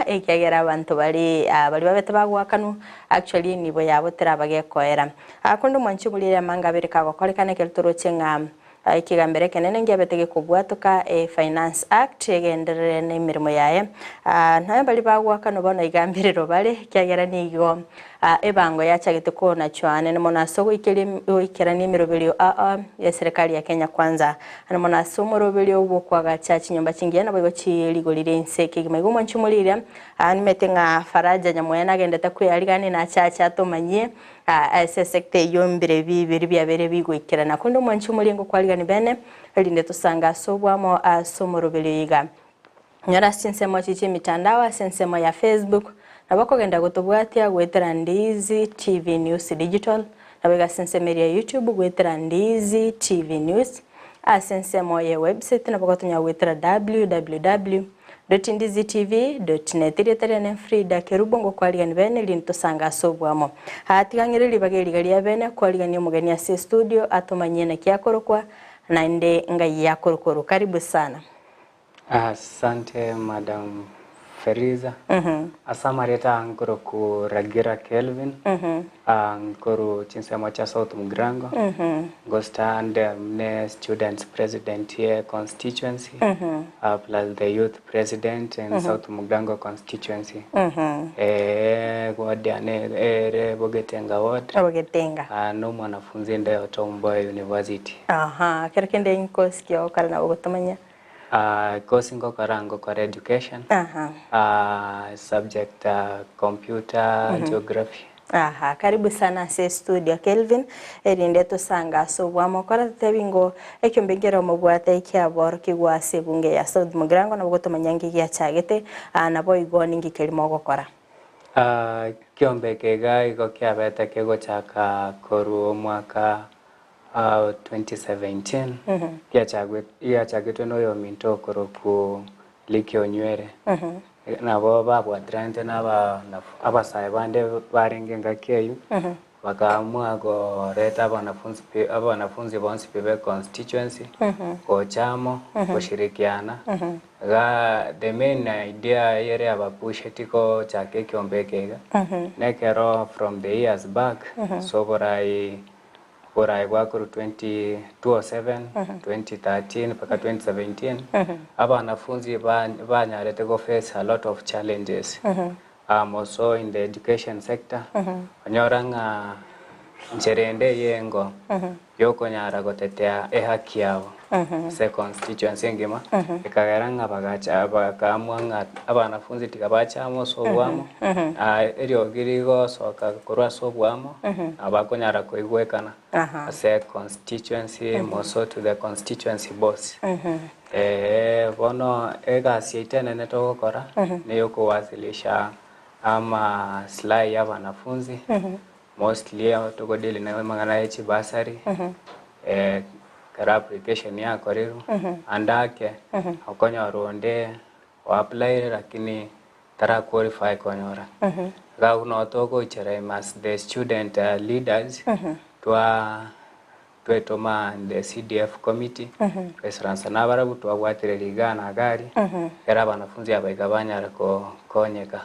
Ekiagera abanto bare baria babete bagoakanwa, actually enibo yabo teraba gekoera. Korende omwanchi oboria amanga abere kagokorekana ekero toroche ng'a ekegambero ekenene nkiabete gekobwatoka e Finance Act egenderere na emeremo yaye. Nonya baria bagoakanwa bono iga mbirero bare ekiagera nigo ebango yachagete konachwa anene mono ase ogoikeria goikerania emeroberio ya eserekari ya Kenya Kwanza. Ande mono ase omoroberio bw'okoagacha chinyomba chingiya naboigo chirigori ri'ense kegima. Igo omwanchi omorire, nimanyete ng'a Faraja Nyamweya nagendete kweyarigania nache ache atomanyie ase esecta eyio mbire ebi biria biabeire bigoikerana. Korende omwanchi omorie ngokwarigani bene, erinde tosange ase oboamo ase omoroberio oyo iga. Nyora ase chinsemo echi chi'emitandao ase ensemo ya Facebook, nabo okogenda gotobwatia goetera Ndizi TV News Digital, naboigo ase ensemo eria ya YouTube goetera Ndizi TV News, ase ensemo ye website nabo ogotonyora goetera www dot ndizitv dot net. Erieta riane Frida Kerubo ngokwarigani bene rinde tosange ase oboamo. Aa tiga ng'ire ribaga eriga ria bene kwarigania omogeni ase estudio atomanyie naki akorokwa naende ngai akorokwa. Karibu sana. Asante Madam Feriza. Ase amarieta aa nkoroku Ragira Kelvin, nkoru chinsemo chia South Mugirango, ngo stand ne students president ye constituency plus the youth president in South Mugirango constituency. Ward yane ere Bogetenga ward, Bogetenga. na omwanafunzi inde o Tom Mboya University. Aha, kero kende nkosikia ogokora nabo ogotomanya. Course ngokora ngokora education, subject computer geography. Aha, karibu sana ase estudio Kelvin, erinde tosange ase oboamo. Kora totebi ngo ekiombe nkere omobwate ekiaborokigwa ase ebunge ya South Mugirango nabo gotomanya nki giachagete, naboigo ninki keria mogokora. Ekiombe eke iga igo kiabete kegochaka korwa omwaka 2017, giachaketwe noyominto okorokwa Lucky Onywere. Nabo babwatiranete na abasae bande barenge engaki eyio, bakaamua koreta abanafunzi pi abanafunzi bonsi pi be constituency gocha amo goshirikiana. Iga the main idea ere abapusheti gochaka ekiombe eke iga, nekero from the years back ase oborai Oboraai bwa korwa 2007, 2013 mpaka 2017, abanafunzi banyarete go face a lot of challenges also in the education sector, onyora ng'a nchera ende eyengo yokonyara gotetea ehaki yabo ase econstituency engima, ekagera ng'a bagacha bakaamua ng'a abanafunzi tiga bache amo ase oboamo, eriogi rigosoka korwa ase oboamo, nabo bakonyara koigwekana ase constituency moso to the constituency boss. Bono egasi yaito enene togokora neyokowasilisha amaslahi ya abanafunzi Mostly togodeal na amang'ana ya chibasari, ekero application yakorirwe, ande ake, okonyora onde o applyire lakini tara qualify konyora. Iga abwo nabo togochera ime as the student leaders, twa Twetoma the CDF committee, twaisaransa nabarabwo twabwatire rigana iga aria, ekero abanafunzi aba iga banyara konyeka.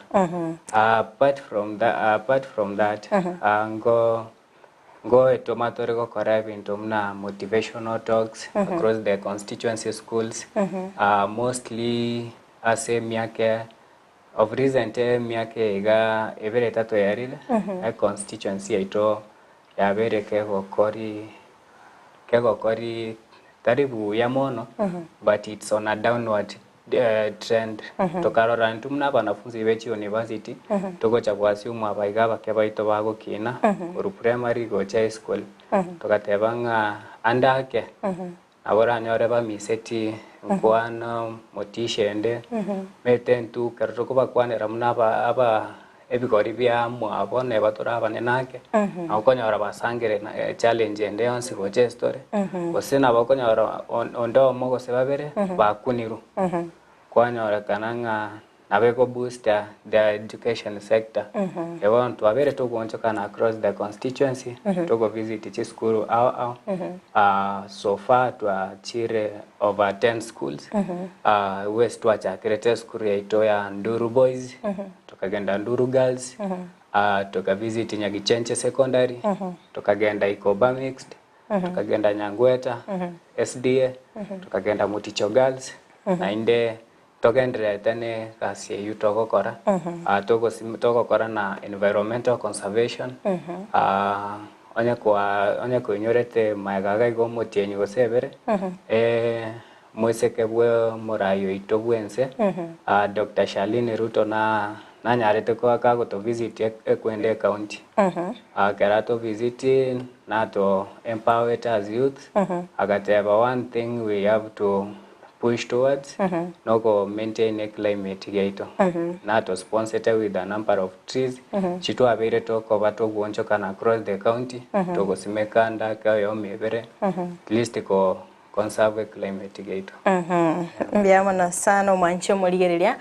Apart from that, apart from that, ngo ngoetoma tore gokora ebinto buna motivational talks across the constituency schools, mostly ase emiaka of recent emiaka eye iga ebere etato yarire, econstituency yaito Yabeire kegokori kegokori tari buya mono but it's on a downward trend. Tokarora intwe buna abanafunzi be chiuniversity togocha go assume aba iga abake baito bagokina korwa primary gocha high school togateba ng'a ande ake nabo oranyore bamiseti nkwano motisha ende omanyete intwe ekero tokobakwanera buna aba aba ebigori bia mwabo neba tore abanene ake, nabo okonyora basangire na echallenge ende yonsi gocha ase tore, gose nabo okonyora onde omo gose babere bakunirwe, kwanyorekana ng'a. Nabo ego boost the education sector. Ebo twabere togoonchokana across the constituency, togo visit chisukuru ao ao. So far twachire over 10 schools. West twachakirete esukuru yaito ya Nduru Boys, tokagenda Nduru Girls, toka visit Nyagichenche Secondary, tokagenda Ikoba Mixed, tokagenda Nyangweta SDA, tokagenda Muticho Girls, naende Togendererete negasi eyio togokora, togokora na environmental conservation, onye kwa onye koinyorete magega iga iga omotienyi gose ebere, moiseke bwe omorai oito bwense, Doctor Charlene Ruto na nanyarete koba kagoto visit ekwende ecounty. Ekero ato visit nato empowerete as youth, agateba one thing we have to push towards noko maintain eclimate yaito nato sponsete with a number of trees chitwabeire tokoba togoonchokana across the county togosimeka ndaka oyomo ebere at least ko conserve eclimate yaito. Mbuya mono sana omwanchi omorigereria.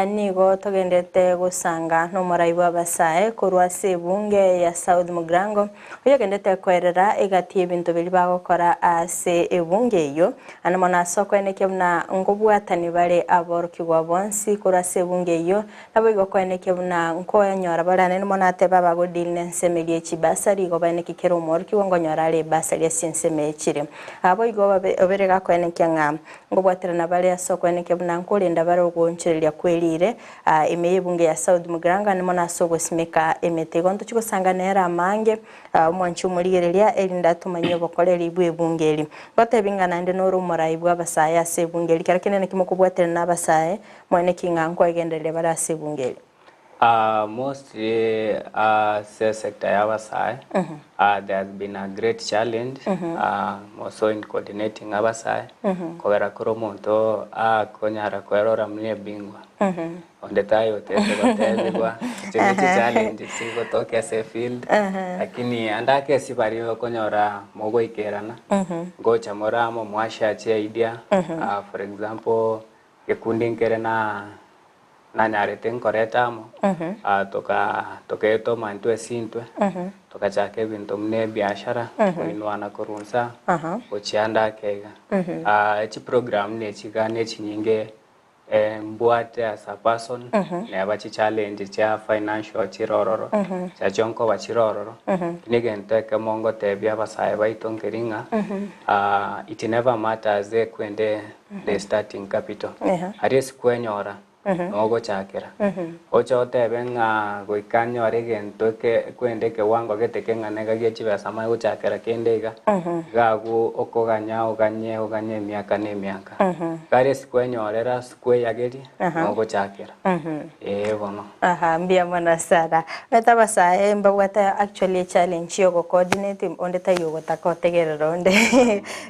Nigo togendete gosanga nomorai bw'abasae korwa ase ebunge ya South Mugirango Oyogendete koerera egati y'ebinto biria bagokora ase ebunge eyio, naende mono ase okoenekia buna nkobwatani bare aborokigwa bonsi korwa ase ebunge eyio, naboigo okoenekia buna nkonyora bare naende mono atebe abagodeal nensemo eria ye chibasari, igo baenekie kera omworokigwa nkonyora are ebasari ase ensemo eye chire. Naboigo obere gakoenekia ng'a nkobwaterana bare ase okoenekia buna nkorenda bare ogoonchoreria kwerire Ime y'ebunge ya South Mugirango ande mono ase ogosimeka emete. Igo ntochie gosanga nere amange, omwanchi omorigereria, erinde atomanyie obokoreri bw'ebunge eri. Ngotebi ng'a naende nore omorai bw'abasae ase ebunge eri. Kero kende naki mokobwaterana nabasae, mwene ki ng'a nkoegendereria bare ase ebunge eri? Mostly ase sector y'abasae, there has been a great challenge more so in coordinating abasae, kogera kera omonto akonyara kwerora buna ebingwa. Onde tayotete gotebigwa, echio ne chichallenges chigotoka ase efield, lakini ande ake ase baria okonyora mogoikerana, ngocha more amo mwashare chiidea, for example, gekundi nkere na nanyarete nkoreta amo, toka tokaetoma intwe ase intwe, togachaka ebinto buna ebiashara, koinuana korwa inse gochia ande ake iga. Chiprogram buna echi iga ne chinyinge mbwate as a person, neba chichallenge chia financial chire ororo, chiachio nkoba chire ororo, lakini egento ekemo ngotebia abasae baito nkeri ng'a, it never matters ekwende the starting capital, aria ase kwenyora nogochakera, oche otebe ng'a goika nyore egento eke kwende ekewango gete keng'ana iga gie chibesa manye gochakera kende iga, iga abwo okoganya oganye oganye emiaka na emiaka. Iga aria ase kwenyorera ase kweyageria nogochakera, ee bono. Aha, mbuya mono sana. Omanyete abasae mbabwate actually echallenge ya ogocoordinate onde taiyo ogotaka otegerera onde.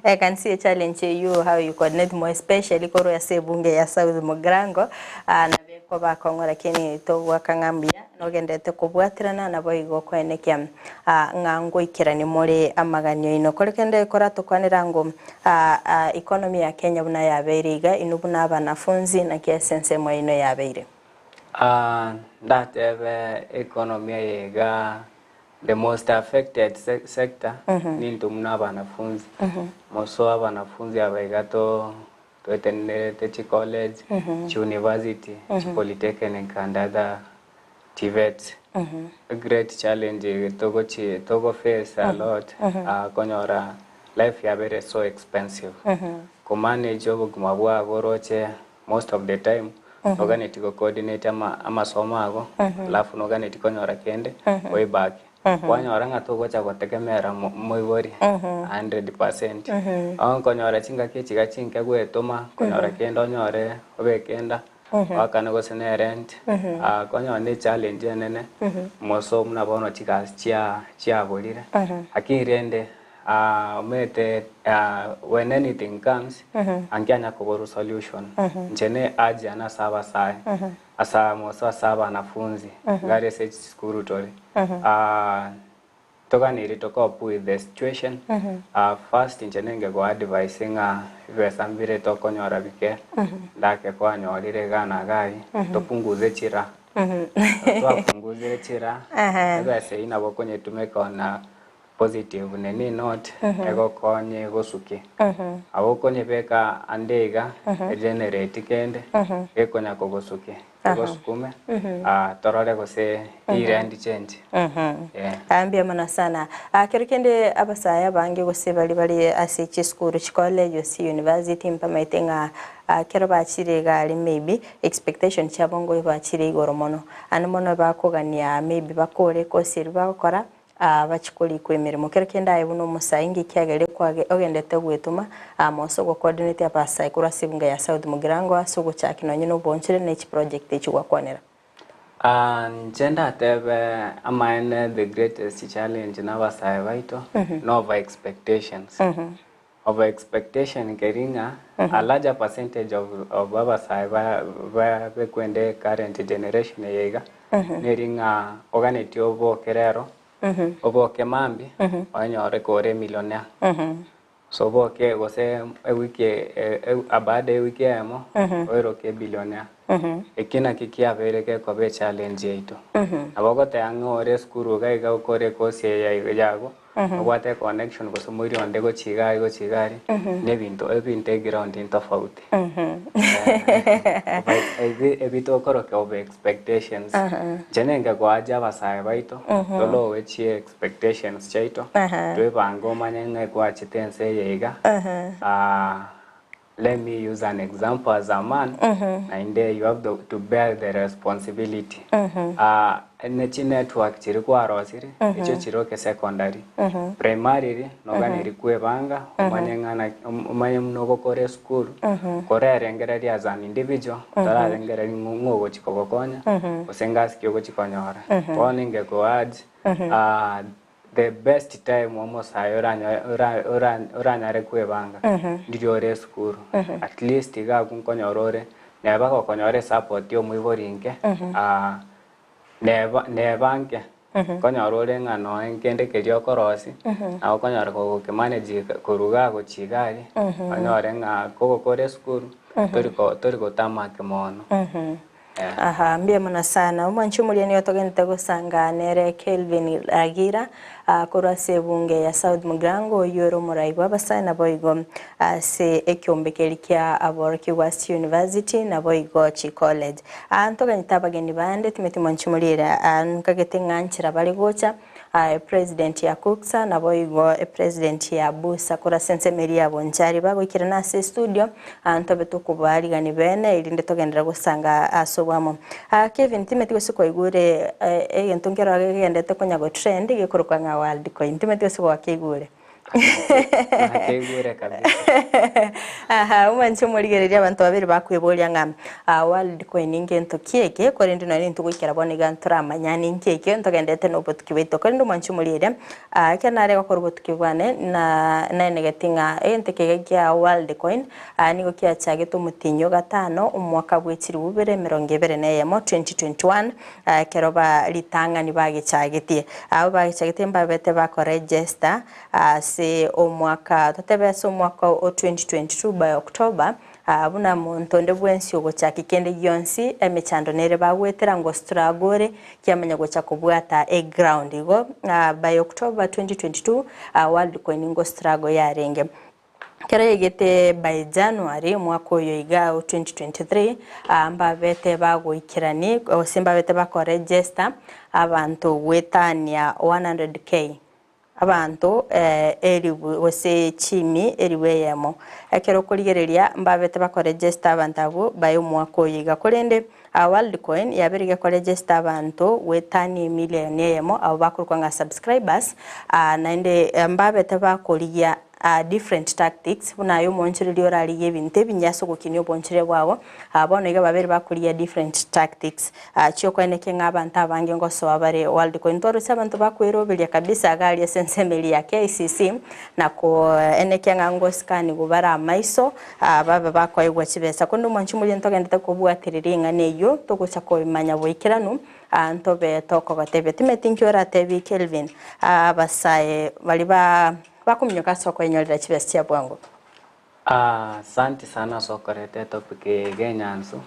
I can see echallenge eywo how you coordinate more especially korwa ase ebunge ya South Mugirango, nabo ekoba akong'u lakini togoaka ng'a mbuya nogenderete kobwaterana naboigo koenekia ng'a ngoikerania more amaganio aino. Kore kende koratokwanera ango economy ya Kenya buna yabeire iga, inwe buna abanafunzi naki ase ensemo yaino yabeire? Ndatebe economy eye iga the most affected sector nintwe buna abanafunzi. Moso abanafunzi aba iga to toetenenerete chicollege, chiuniversity, chipolytechnic and other TVETs. A great challenge togochi togo face a lot konyora life yabeire so expensive. Komanage obogima bwago oroche most of the time noganeti go coordinate ama amasomo ago alafu noganeti konyora kende oibake. Kwanyora ng'a togocha gotegemera mo moibori 100%. Bono nkonyora chingaki echi iga chinke gwetoma, konyora kende onyore obeke enda, oakane gose ne erent, konyora ne echallenge enene, moso buna bono chigasi chia chiaborire. Lakini rende omanyete when anything comes, ankianya koborwa solution. Inche ne urge yane ase abasae, ase moso ase abanafunzi, iga aria ase chisukuru tore. Toganiri to cope with the situation. First inche nenge go advise ng'a ebesa mbire tokonyora bike, ndake kwanyorire iga na iga aria, topunguze chira. Twapunguzire chira, ebesa eyio nabo okonyetumeka on a positive nini note, egokonye egosukie. Nabo okonyebeka ande iga, egenerate kende, gekonya kogosukia. Togosukume, torore gose rirend change. Yeah. Mbuya mono sana. Kero kende abasae abange gose baria bare ase chisukuru, chicollege gose university mbamaete ng'a kero bachire iga aria maybe expectation chiabo ngoe bachire igoro mono. Ande mono bakogania maybe bakore ecourse eria bagokora Bachie korikwa emeremo. Kero kende aye buna omosae ngiki agere kwage ogendete gwetoma amo ase ogocoordinate abasae korwa ase ebunge ya South Mugirango ase ogochaki nonye na oboonchore ne chiproject echi gwakwanera. Inche ndatebe amaene the greatest challenge na abasae baito no over expectations. Over expectation keri ng'a a larger percentage of of abasae ba ba bekwende current generation eye iga, neri ng'a oganetie oboke rero, oboke mambia, onyore kore emillionaire. So oboke gose ewiki baada ya ewiki eyemo, oiroke ebillionaire. Eki nakio kiabeire gekoba echallenge yaito. Nabo ogoteba ng'a ore esukuru iga iga okore ecourse eye yago, obwate econnection gose moiri onde gochia iga aria gochia iga aria, na ebinto ebinto eground ntofauti. Ebi tokoroka over expectations. Inche nenge koacha abasae baito, tolowe chi expectations chiaito, twebange omanye ng'a ekwachete ense eye iga, Let me use an example as a man, naende you have the, to bear the responsibility. Ah, ne chi network chiri kwarosire, echio chiroke secondary. Primarily, noganeri kwebanga, omanye ng'a naki, omanye buna ogokora esukuru, korerengereria as an individual, otorarengereria ng'o ng'o ogochi kogokonya, gose ngasi ki ogochi konyora. Bono inge ko urge, ah, The best time omosae oranyare kwebanga ndiria ore esukuru at least iga abwo nkonyora ore neba gokonyora esupport ya omoibori inke neba neba nke nkonyora ore ng'a noe kende keria okorosia nabo okonyora gogokemanage korwa igaa gochia iga aria onyore ng'a kogokora esukuru tori tori gotamaki mono. Aha, mbuya mono sana. Omwanchi omoria nigo togenderete gosanga nere Kelvin Ragira korwa ase ebunge ya South Mugirango, oyio ore omorai bw'abasae naboigo ase ekiombe keria kia aborokigwa ase chiuniversity naboigo chicollege. Ntoganyete abageni bande timeti mwanchi omoria ere nkagete ng'a nchera bare gocha. Epresident ya Kuksa naboigo epresident ya Busa korwa ase ensemo eria ya Bonchari bagoikerana ase estudio ntobe tokobarigani bene erinde togenderere gosanga ase obwamo. Kevin timeti gose kwaigure egento nkero kegenderete konya go trend gekorokwa ng'a world coin timeti gose gwakeigure. Nakeigure kabisa. Aha, omwanche omorigereria abanto babere bakweboria ng'a ah, world coin ngento ki eke, korende nonye intwe goikera bono iga ntoramanya ninki ekio, ntogenderete na obotuki bwaito. Korende omwanche omorigereria, ah, ekero nare gokora obotuki bwane, na naenegeti ng'a egento eke iga kia world coin, ah, nigo kiachagete omotienyi o gatano, omwaka bwe chilifu bibere emerongo ebere na eyemo, 2021, Ekero ba ritang'ani bagechagetie, abwo bagechagetie mbabete bakoregesta ase omwaka, totebe ase omwaka o 2022 by October, buna monto onde bwensi ogochaki kende gionsi, emechando nere bagwetera ngo struggle ore, kiamanya gocha kobwata eground. Igo by October 2022, Worldcoin ngo struggle yarenge. Ekero yaigete by January omwaka oyo iga o 2023, mbabete bagoikerani gose mbabete bakoregister abanto goetania 100K, abanto elifu gose chimi elifu eyemo. Ekero okorigereria mbabete bakoregister abanto abwo by omwaka oyo iga. Korende Worldcoin yabeire gekoregister abanto goetania emilion eyemo abwo bakorokwa ng'a subscribers, naende mbabete bakorigia Different tactics, buna aye omoonchoreria orarigie ebinto ebinyia ase ogokinia oboonchoreria bwabo, bono iga babere bakorigia different tactics chiokoenekia ng'a abanto abange ngosoa bare Worldcoin. Ntwarose abanto bakweroberia kabisa iga aria ase ensemo eria ya KICC na koenekia ng'a ngosikanigwa bare amaiso babe bakoegwa chibesa. Korende omwanchi omoria ntogenderete kobwatereria eng'ana eyio. ayio togocha komanya boikeranu ntobe tokogotebia. Timeti nki oratebie Kelvin abasae baria ba bakominyoka ase okoenyorera chibesa chia bwango? Asanti sana ase okoreta etopic eye iga enyansu,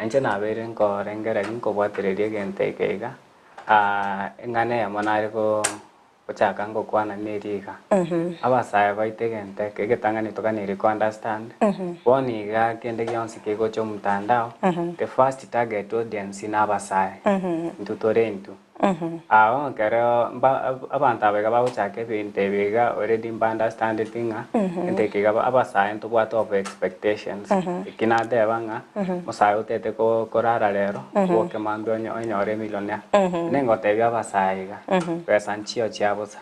inche nabeire nkorengereria nkobwatereria egento eke iga, eng'ana eyemo nare go gochaka ngokwana neri iga, abasae baito egento eke egetang'ani toganeiri ko understand, bono iga kende gionsi kegocha omotandao, the first target audience na abasae, intwe tore intwe. Aa ekero mba abanto aba iga bagochaka ebinto ebi iga already mba understandeti ng'a egento eke iga abasae ntobwate over expectations. Eki nateba ng'a omosae otete ko korara rero, oboke mambia onye onyore emillionaire. Ningotebia abasae iga, besa nchiyo chia bosa,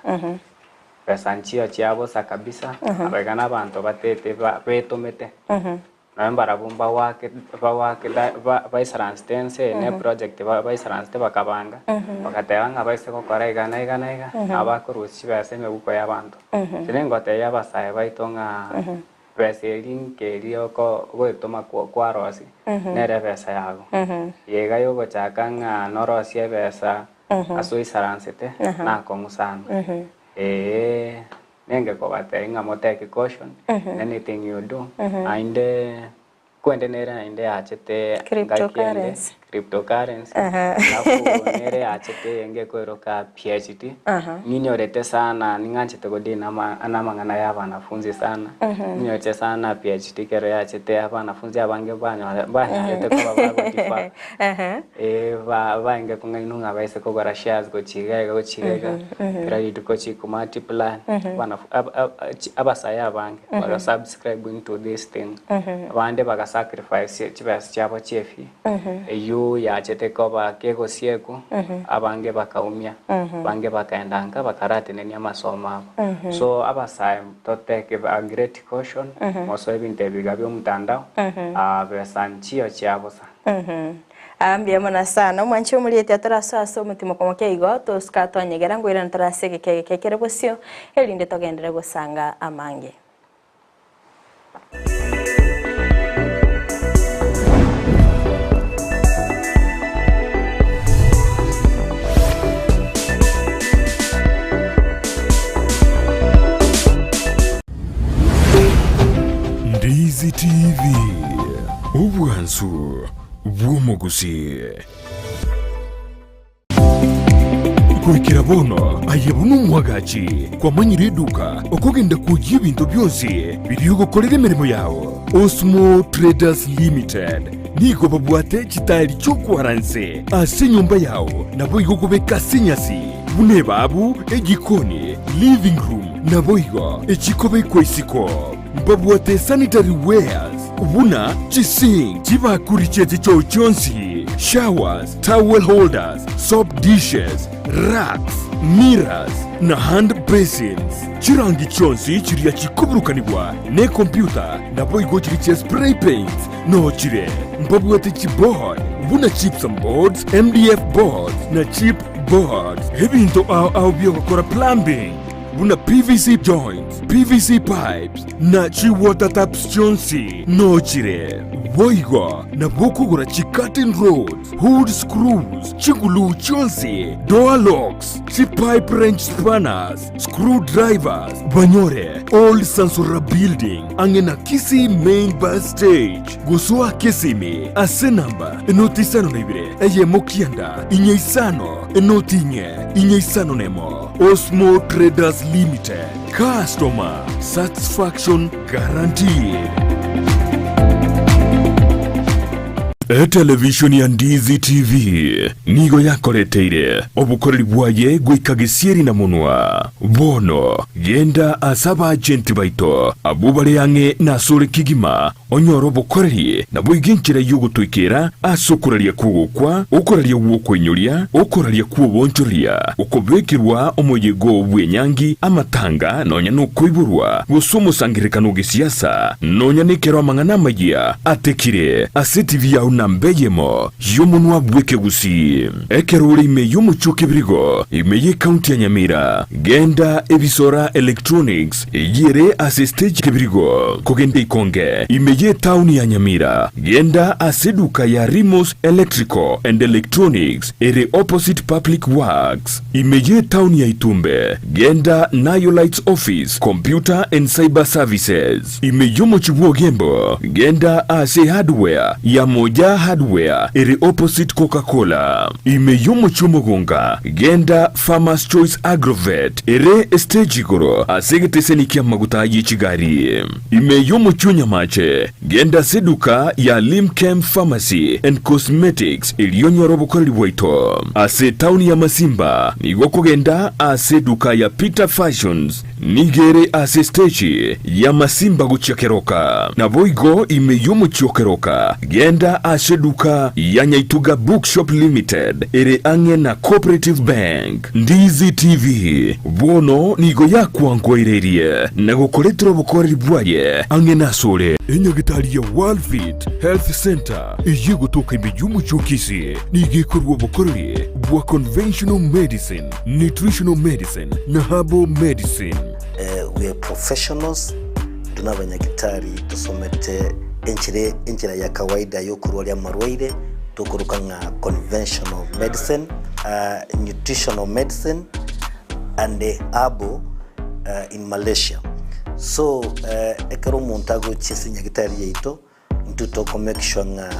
besa nchiyo chia bosa kabisa, aba iga na abanto batete ba betomete. Nonya mbarabwo mbawake bawake da ba baisaransete ense eye ne project ba baisaransete bakabanga, bagateba ng'a baise gokora iga na iga na iga, nabo bakorusia chibesa emebuko y'abanto. Inche ningotebia abasae baito ng'a besa eria nke eria oko ogoetoma kwa kwarosia, nere ebesa yago. Eye iga yogochaka ng'a norosie ebesa ase oisaransete, nakong'u sana. Eeh. Nenge kobatebia ng'a motake caution in anything you do, naende kwende nere naende yachete ngaki ende Cryptocurrency. cryptocurrency, alafu nere yachete eyenge ekoiroka PhD, ninyorete sana ning'anchete godeal nama namang'ana ya abanafunzi sana, ninyorete sana PhD ekero yachete abanafunzi abange banyore banyarete koba bagodefer. Ee, ba baenge kong'ainwa ng'a baise kogora shares gochia iga iga gochia iga iga, kera rituko chiku multiply, abanafu ab ab chi abasae abange baga subscribe into this thing, abande baga sacrifice chibesa chiabo chia efee, eywo yachete koba kegosiekwa, abange bakaumia, abange bakaenda nka bakaratenenia amasomo abo. So abasae totake a great caution, mosoe ebinto ebi iga bia omotandao, besa nchiyo chia bosa. Aa mbuya mono sana omwanchi omorieti atarasoa ase omotimoko moke igo tosuka twanyegera ngoirana tore ase egeka egeke kere bosio erinde togenderere gosanga amange. Ndizi TV, obwansu bw'omogusii. Goikera bono aye buna omwagachi kwamanyire eduka okogenda kwoyia ebinto bionsi biria ogokorera emeremo yao. Osmo Traders Limited nigo babwate chitaeri chi'okwara nse ase enyomba yao naboigo okobeka ase enyasi buna ebabu, ejikoni, living room naboigo echikobekwa isiko. Mbabwate sanitary wares buna chisink, chibakuri chie chichoo chionsi, showers, towel holders, soap dishes, racks, mirrors, na hand basins. Chirangi chionsi chiria chikoburukanigwa nekompyuta naboigo chiria chia spray paints noo chire. Mbabwate chiboard buna gypsum boards, MDF boards na chip boards. Ebinto ao ao biogokora plumbing buna PVC joints, PVC pipes, na chi-water taps chionsi nochire. Boigo nabo okogora chi-curtain rods, hood screws, chiguluu chionsi, door locks, chi-pipe wrench spanners, screw drivers, banyore Old Sansora Building ang'e na Kisii Main Bus Stage. Gosoa Kisimi ase namba enoti isano na ibere eyemo kianda inye isano enoti inye inye isano nemo. Osmo Traders Limited, Customer Satisfaction Guaranteed. Etelevishoni ya Ndizi TV nigo yakoreteire obokoreri bwaye goika gesieri na monwa. Bono genda ase abaagenti baito abwo bare ang'e nasore kegima Onyore obokoreri, naboigo enchera y'ogotoikera ase okoraria kw'ogokwa, okoraria gw'okoinyoria, okoraria kw'oboonchoreria, okobekerwa omoyega oo bw'enyangi, amatanga, nonya nokoiborwa, gose omosangererekano o gesiasa, nonya nekero amang'ana amayia atekire ase TV yao. namba eyemo y'omonwa bw'ekegusii. Ekero ore ime y'omochie o Kebirigo, ime y'ecounty ya Nyamira, genda Ebisora Electronics eyio ere ase stage Kebirigo, kogenda Ikonge, ime y'etaoni ya Nyamira, genda ase eduka ya Rimos Electrical and Electronics ere opposite Public Works. Ime y'etaoni ya Itumbe, genda Nayo Lights Office, Computer and Cyber Services. Ime y'omochie bw'Ogembo, genda ase Hardware ya Moja Hardware ere opposite Coca-Cola. Ime y'omochie Omogonga, genda Farmers Choice Agrovet ere estage igoro ase egeteseni ki'amaguta ye chigari. Ime y'omochie o Nyamache, genda ase eduka ya Limchem Pharmacy and Cosmetics erio onyore obokoreri bwaito. Ase etaoni ya Masimba, nigo okogenda ase eduka ya Peter Fashions, nigo ere ase esteji ya Masimba gochia Keroka. Naboigo ime y'omochie o Keroka, genda ase eduka ya Nyaituga Bookshop Limited ere ang'e na Cooperative Bank. Ndizi TV bono nigo yakwankoireirie na gokoretera obokoreri bwaye ang'e nasore. Enyagitari ya Worldfit Health Centre eyio egotoka ime y'omochie o Kisii nigo ekorua obokoreri bwa conventional medicine, nutritional medicine na herbal medicine. We are professionals, intwe nabanyagitari tosomete enchera enchera ya kawaida yokorwaria amarwaire tokoroka ng'a conventional medicine, nutritional medicine and herbal in Malaysia. So ekero omonto agochia ase enyagitari yaito, intwe toko make sure ng'a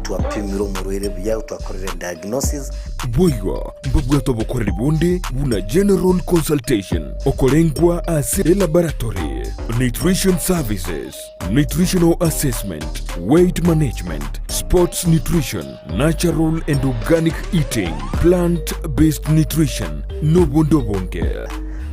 twapimire omorwaire buya, twakorire diagnosis. Boigo mbabwate obokoreri bonde buna general consultation, okorengwa ase elaboratory, nutrition services, nutritional assessment, weight management, sports nutrition, natural and organic eating, plant based nutrition, nobonde obonge.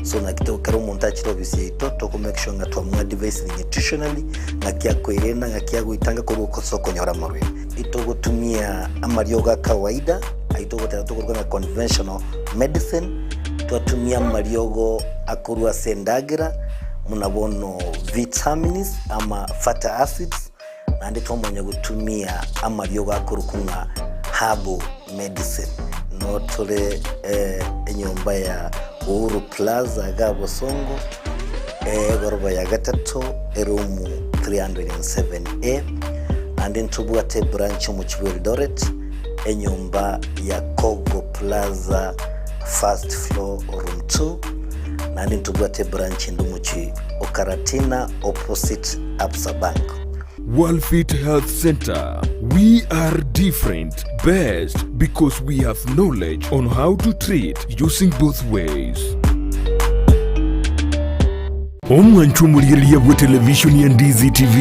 So naki to ekero omonto achire ofisi yaito toko make sure ng'a twamoadvisire nutritionally, ng'aki akoirenda, ng'aki agoitanga korwa ase okonyora amarwaire. Itogotumia amariogo a kawaida, ayio togoteba tokoruga ng'a conventional medicine, twatumia amariogo akorwa ase endagera, buna bono vitamins ama fatty acids, naende twamanya gotumia amariogo akorokwa ng'a herbal medicine. Noo tore enyomba ya Uhuru Plaza iga Bosongo, egoroba ya gatato, eroom 307A, naende ntobwate ebranch omochie bwa Eldoret, enyomba ya Kogo Plaza first floor room 2, naende ntobwate ebranch ende omochie o Karatina opposite Absa Bank. Worldfit Health Center, we are different, best because we have knowledge on how to treat using both ways. Omwancho omorigereria bwe televishoni ya Ndizi TV,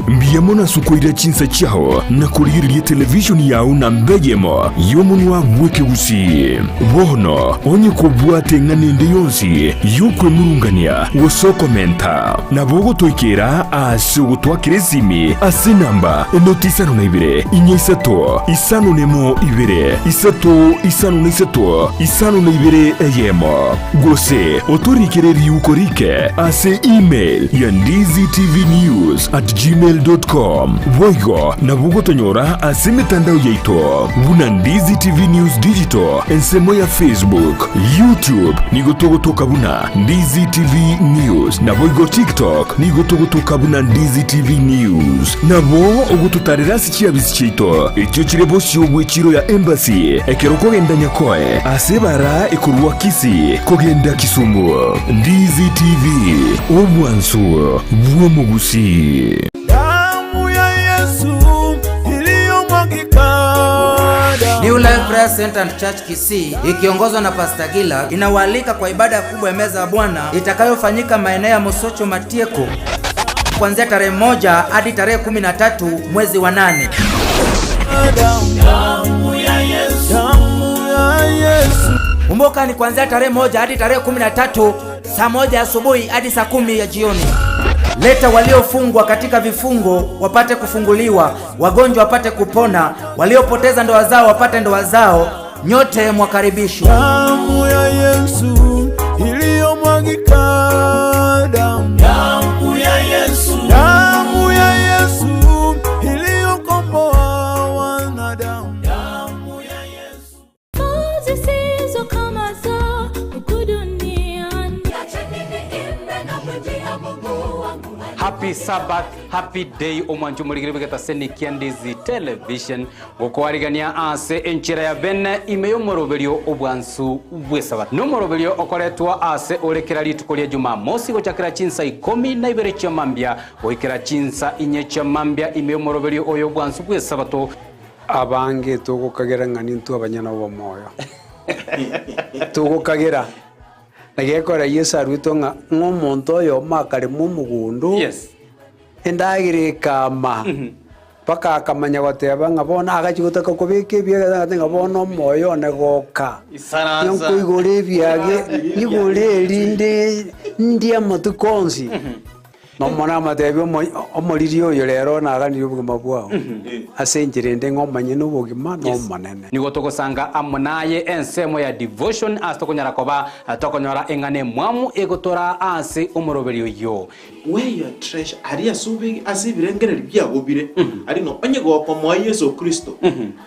mbuya mono ase okoira chinsa chiao na korigereria televishoni yao namba eyemo y'omonwa bw'ekegusii. Bono onye kobwate eng'ana ende yonsi y'okwemurungania gose okomenta, nabo ogotoikera ase ogotwakera esimi ase enamba enoti isano na ibere, inya isato, isano nemo ibere, isato isano na isato, isano na ibere eyemo. Gose otorikere riuko rike ase email ya ndizitvnews@gmail.com. Boigo nabo ogotonyora ase emetandao yaito buna Ndizi TV News Digital ensemo ya Facebook, YouTube nigo togotoka buna Ndizi TV News naboigo TikTok nigo togotoka buna Ndizi TV News. Nabo ogototarera ase chiabisi chiaito echio chire bosio bw'echiro ya Embassy ekero okogenda Nyakoe ase ebara ekorwa Kisii kogenda Kisumu. Ndizi TV, obwansu bw'omogusii. Damu ya Yesu iliyomwagika. New Life Prayer Center and Church Kisii ikiongozwa na Pastor Gila inawaalika kwa ibada kubwa ya meza ya Bwana itakayofanyika maeneo ya Mosocho Matieko kuanzia tarehe 1 hadi tarehe 13 mwezi wa 8. Damu ya Yesu, damu ya Yesu. Kumbuka ni kuanzia tarehe 1 hadi tarehe 13 saa 1 asubuhi hadi saa 10 ya jioni. Leta waliofungwa katika vifungo wapate kufunguliwa, wagonjwa wapate kupona, waliopoteza ndoa zao wapate ndoa zao. Nyote mwakaribishwa. Damu ya Yesu iliyomwagika, damu, damu ya Yesu, damu ya Yesu iliyokomboa. Happy Sabbath, happy day omwancho omorigere bw'egetaseni kia Ndizi Television gokoarigania ase enchera ya bene ime y'omoroberio obwansu bw'esabato. Nomoroberio okoretwa ase ore kera rituko ria Jumamosi gochakera chinsa ikomi na ibere chia mambia goikera chinsa inye chia mambia ime y'omoroberio oyo obwansu bw'esabato. Abange togokagera ng'a nintwe abanyene obomoyo. Togokagera. Na gekora Yeso aruetwe ng'a ng'a omonto oyomo akarema omogondo, Yes. endagera ekama, mpaka akamanya goteba ng'a bono agachia gotaka kobeka ebiage agateba ng'a bono omoyo one goka, Isaransa. nkoigora ebiage, nyigore erinde ndie amatuko onsi. Na Omonene amatebie omoriri oyo rero naganirie obogima bwao, ase enchera ende ng'a omonyene obogima n'Omonene. Nigo togosanga amo naye ensemo ya devotion ase tokonyara koba tokonyora eng'ana emwamu egotoraa ase omoroberi oyio. Where your treasure, aria ase obegi ase ebirengererio biago bire, aria ng'a onye gokomoa Yeso Kristo,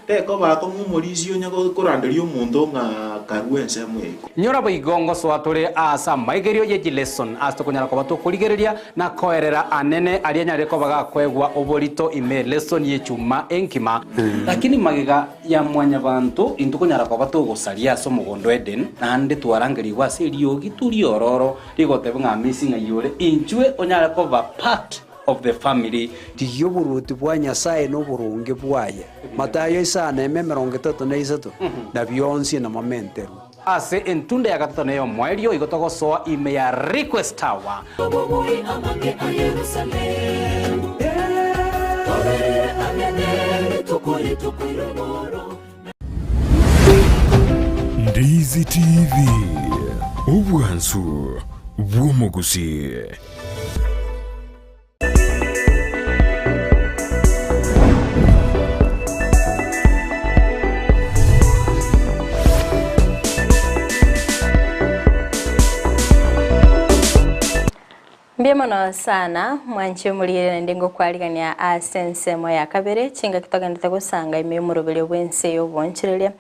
Tekoba akong'u omorisia onye koranderia omonto ng'a karue ensemo ya igoro. Nyora boigo ngosoa tore aase amaigerio ye chileson ase tokonyara koba tokorigereria na koerera anene aria anyare koba gakoegwa oborito ime lesson y'echuma enkima. Lakini magega ya mwanyabanto intwe konyara koba togosaria ase omogondo Eden, naende twarangerigwe ase eriogi riororo rigoteba ng'a amisi ng'ai ore inchwe onyare koba part of the family. Rigia oboruoti bwa Nyasae na oboronge bwaye, Matayo isano eme 33, na bionsi namamenterwe. Ase entunda ya gatato na ey'omoerio igo togosoa ime ya Request Tower. Obobui amange a Yerusalemu, toberere ang'e nerituko rituko ri'omoro. Ndizi TV, obwansu bw'omogusii. Mbuya mono sana mwanche omorire naende ngokwarigania ase ensemo ya kabere chingaki togendete gosanga ime y'omoroberio bw'ense y'obonchereria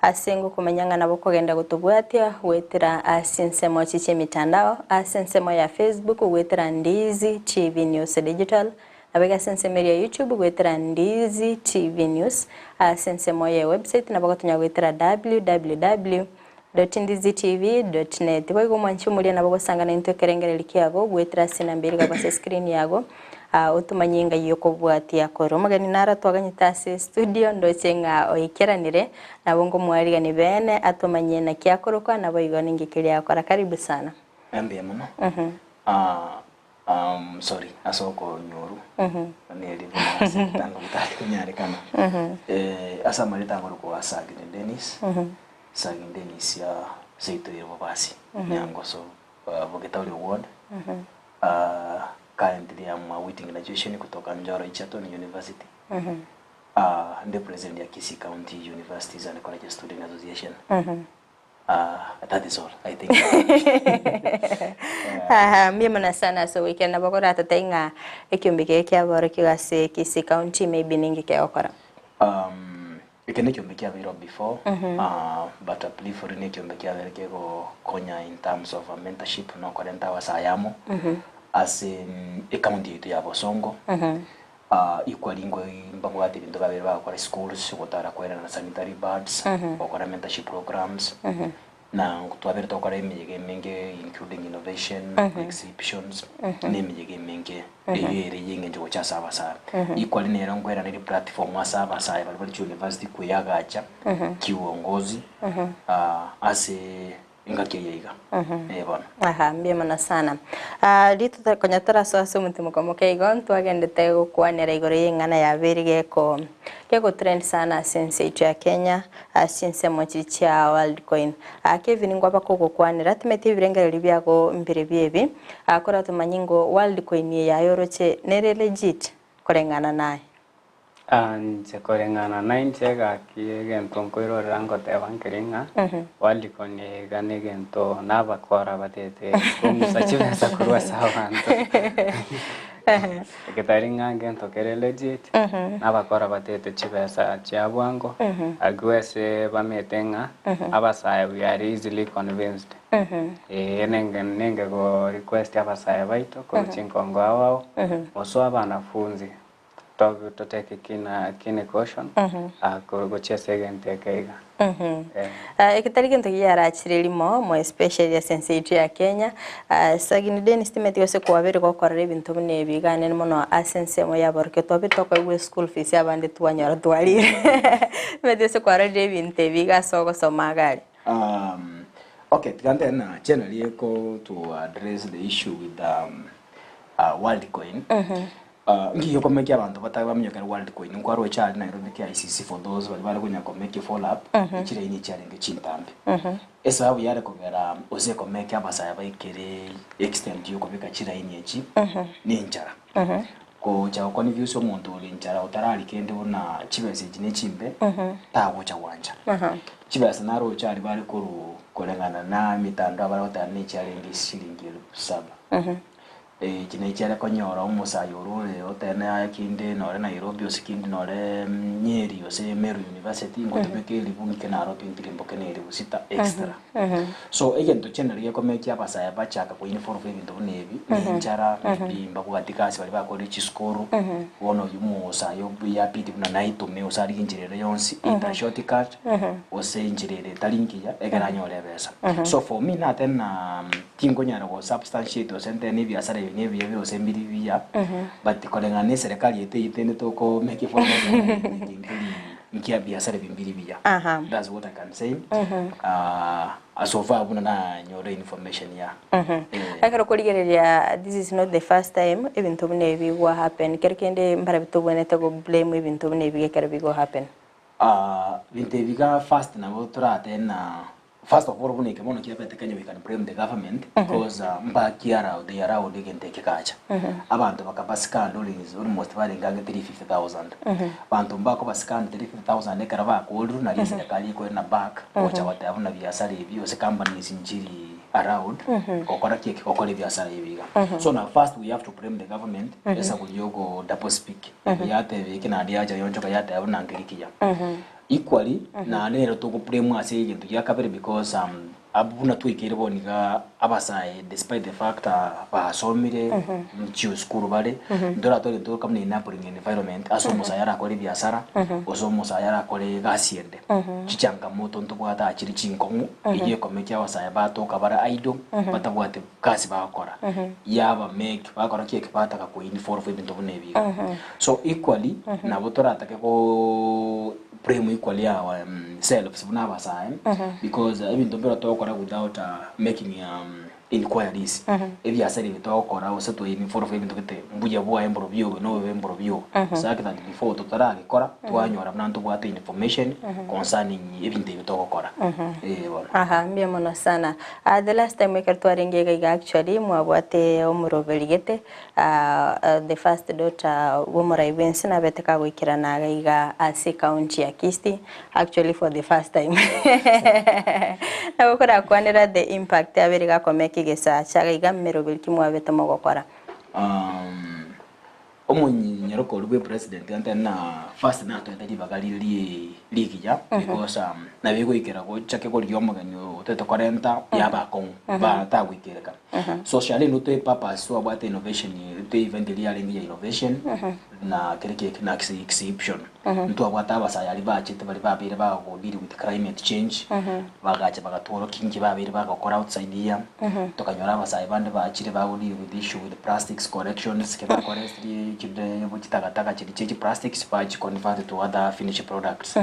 ase ngokomanya ng'a nabo okogenda gotobwatia goetera ase ensemo chi chi'emitandao ase ensemo ya Facebook goetera Ndizi TV News Digital nabo iga ase ensemo eria ya YouTube goetera Ndizi TV News ase ensemo ye website nabo ogotonya goetera www. Ndizitv.net. Boigo omwanchi omoria nabo ogosanga naintwe ekerengererio kiago goetera ase enamba ere igabwo ase escreen yago ah, otomanye engai yokobwatia korwa. Omogeni naro twaganyete ase studio ndoche ng'a oikeranire nabo ngomwarigani beene atomanye naki akorokwa naboigo ninki keria akora. Karibu sana. Mbuya mono. Ah, um, sorry ase okonyoru neri buna ase ebitango bitari konyarekana. Eh, ase amarieta akorokwa Sagini Dennis. Sagini Dennis ya seito ya Bobasi, Nyangoso, Bogetauri Ward. Currently I'm awaiting graduation kutoka Njoro Egerton University. Ndi president ya Kisii County Universities and Colleges Student Association. That is all I think. Aha, mbuya mono sana ase ogoikera nabo koratotebie ng'a ekiombe keke kiaborokigwa ase Kisii County maybe ninki kegokora? Eke nekiombe kiabeirwe before but I believe ori nekiombe kiabeire kegokonya in terms of mentorship na okorenta abasae amo ase ecounty yaito ya Bosongo equally mbabwate ebinto babeire bagokora schools gotara koerana sanitary pads gokora mentorship programs Na ntwabere togokora emeyega emenge including innovation, exhibitions, na emeyega emenge eyio ere y'eng'encho gocha ase abasae. Equally nero nkoeraneri platform ase abasae baria bare chiuniversity koyagacha kiuongozi ase engaki eye iga. Eh bono. Aha, mbuya mono sana. Rituko konya torasoa ase omotimoko moke igo, ntwagendete gokwanera igoro y'eng'ana yabeire geko gego trend sana ase ense yaito ya Kenya, Ase chinsemo chiria chia Worldcoin. Kevin ngwaba kogokwanera, timeti ebirengererio biago mbirobio ebi, koratomanye ngo Worldcoin eye aye oroche nere legit koreng'ana naye. Inche koreng'ana nainche gaki egento nkoirorera ngoteba nkeri ng'a Worldcoin eye iga negento nabakora batete kong'usa chibesa korwa ase abanto. Eketari ng'a ngento kere legit, nabakora batete chibesa chia bwango, agwo ase bamete ng'a abasae we are easily convinced. Ee nenge nenge go request abasae baito korwa chinkongo ao ao, gose abanafunzi to totake kina keen caution gochia ase egento eke iga. Eh. Eketari gento giarachire rimo mo especially ase ense yaito ya Kenya Sagini Dennis timanyeti gose kwabeire gokorera ebinto buna ebi iga anene mono ase ensemo ya abarokia twabeire tokoegwa eschool fees abande twanyora twarire timanyeti gose kwarorire ebinto ebi iga ase ogosoma iga aria. Okay, tiga ntebe na generally eko to address the issue with Worldcoin. Nki gekomekia abanto batari bamenyokere Worldcoin? Nkwaroche aria Nairobi KICC for those baria bare konya komake follow up, echilaini chiarenge chintambe. Esababu yare kogera gose ekomeke abasae baikere extent yokobeka chilaini echi, ne enchara. Gocha goconfuse omonto ore enchara otarari kende buna chibesa echi ne chimbe, tagocha gwancha. Chibesa naroche aria bare korwa koreng'ana na emitandao bare goteba nechiarenge shilingi elfu saba. Echi nechiare konyora omosayi ore ore otene aye kinde nore Nairobi gose kinde nore Nyeri gose Meru University ngotumeka elifu ng'ike Nairobi ntirimboke na elifu sita extra. So egento chianari gekomekia abasae bachaka ko involve ebinto buna ebi ne enchara maybe mbabwati gasi baria bakorire chisukuru bono oywo omosae yabidi buna naitome gose arigie enchera ere yonsi either short cut gose enchera ere etari ngiya ekero anyore ebesa. So for me nateba na Tinkonyara go substantiate gose nte na ebiasara ebi nebiya bire gose mbiri biya, but koreng'ana na eserekari yaito eyio tende toko make information nkeri nkia biasara ebi mbiri biya. That's what I can say so far buna nanyora information ya. Ekero okorigereria this is not the first time ebinto buna ebi bigwa happen, kero kende mbarabwo tobwenerete go blame ebinto buna ebi ekero bigo happen. Binto ebi iga first nabo toratebe na First of all buna eke bono kiabete Kenya we can blame the government because mbakiarao they allowed egento eke gacha. Abanto bakaba scanned almost barenge ang'e 350,000. Banto mbakoba scanned 350,000 ekero bakorirwe nario eserekari ekoirana back gocha goteba buna biasara ebi gose companies nchiri allowed gokora ki eke gokora ebiasara ebi iga. So now first we have to blame the government esaburi yogo double speak. Yateba eke naende yacha yonchoka yateba buna nkeri kiya. Equally, naende nero togo blame ase egento gia kabere because abwo buna twaikeire bono iga abasae despite the fact basomire chisukuru bare, ntoratore egento kama enabling environment ase omosae arakore ebiasara, gose omosae arakore egasi ende. Chichangamoto ntobwate aa chire chinkong'u, eyio ekomekia abasae batoka bare idle, batabwati gasi bagokora. Yaba make bakora ki eke bataka ko involve ebinto buna ebi iga. So equally, nabo toratake go blame equally our selves buna abasae because ebinto mbire togokora without making inquiries. Ebiasara ebi togokora gose to involve ebinto gete mbuya bwaye mborobio obe na obobe mborobio obe. Such that before totaragekora twanyora buna ntobwate information concerning ebinto ebi togokora. Eh bono. Aha, mbuya mono sana. The last time ekero twarenge iga iga actually mwabwate omoroberi gete The first daughter bw'omorai bw'ense nabete kagoikerana iga iga ase county ya Kisii actually for the first time. Nabo korakwanera the impact abere gakomeka egesaa chia iga iga meroberi ki mwabete mogokora? Omonyoroko oria bwe president ante na first natoete ribaga rire rie rigiya because nabo egoikera gochake korigia omogeni otete korenta yaba akong'u ba tagoikereka. So Charlene otoe purpose twabwate innovation otoe event eria yarenge ya innovation na kere keke na exhibition. Ntwabwate abasae aria bachete baria babeire bago deal with climate change bagacha bagatworokia inki babeire bagokora outside here. Tokanyora abasae bande bachire bago deal with issue with plastics collections ekero bakoresire chinde chitagataka chiria chia chiplastics bachi convert to other finished products.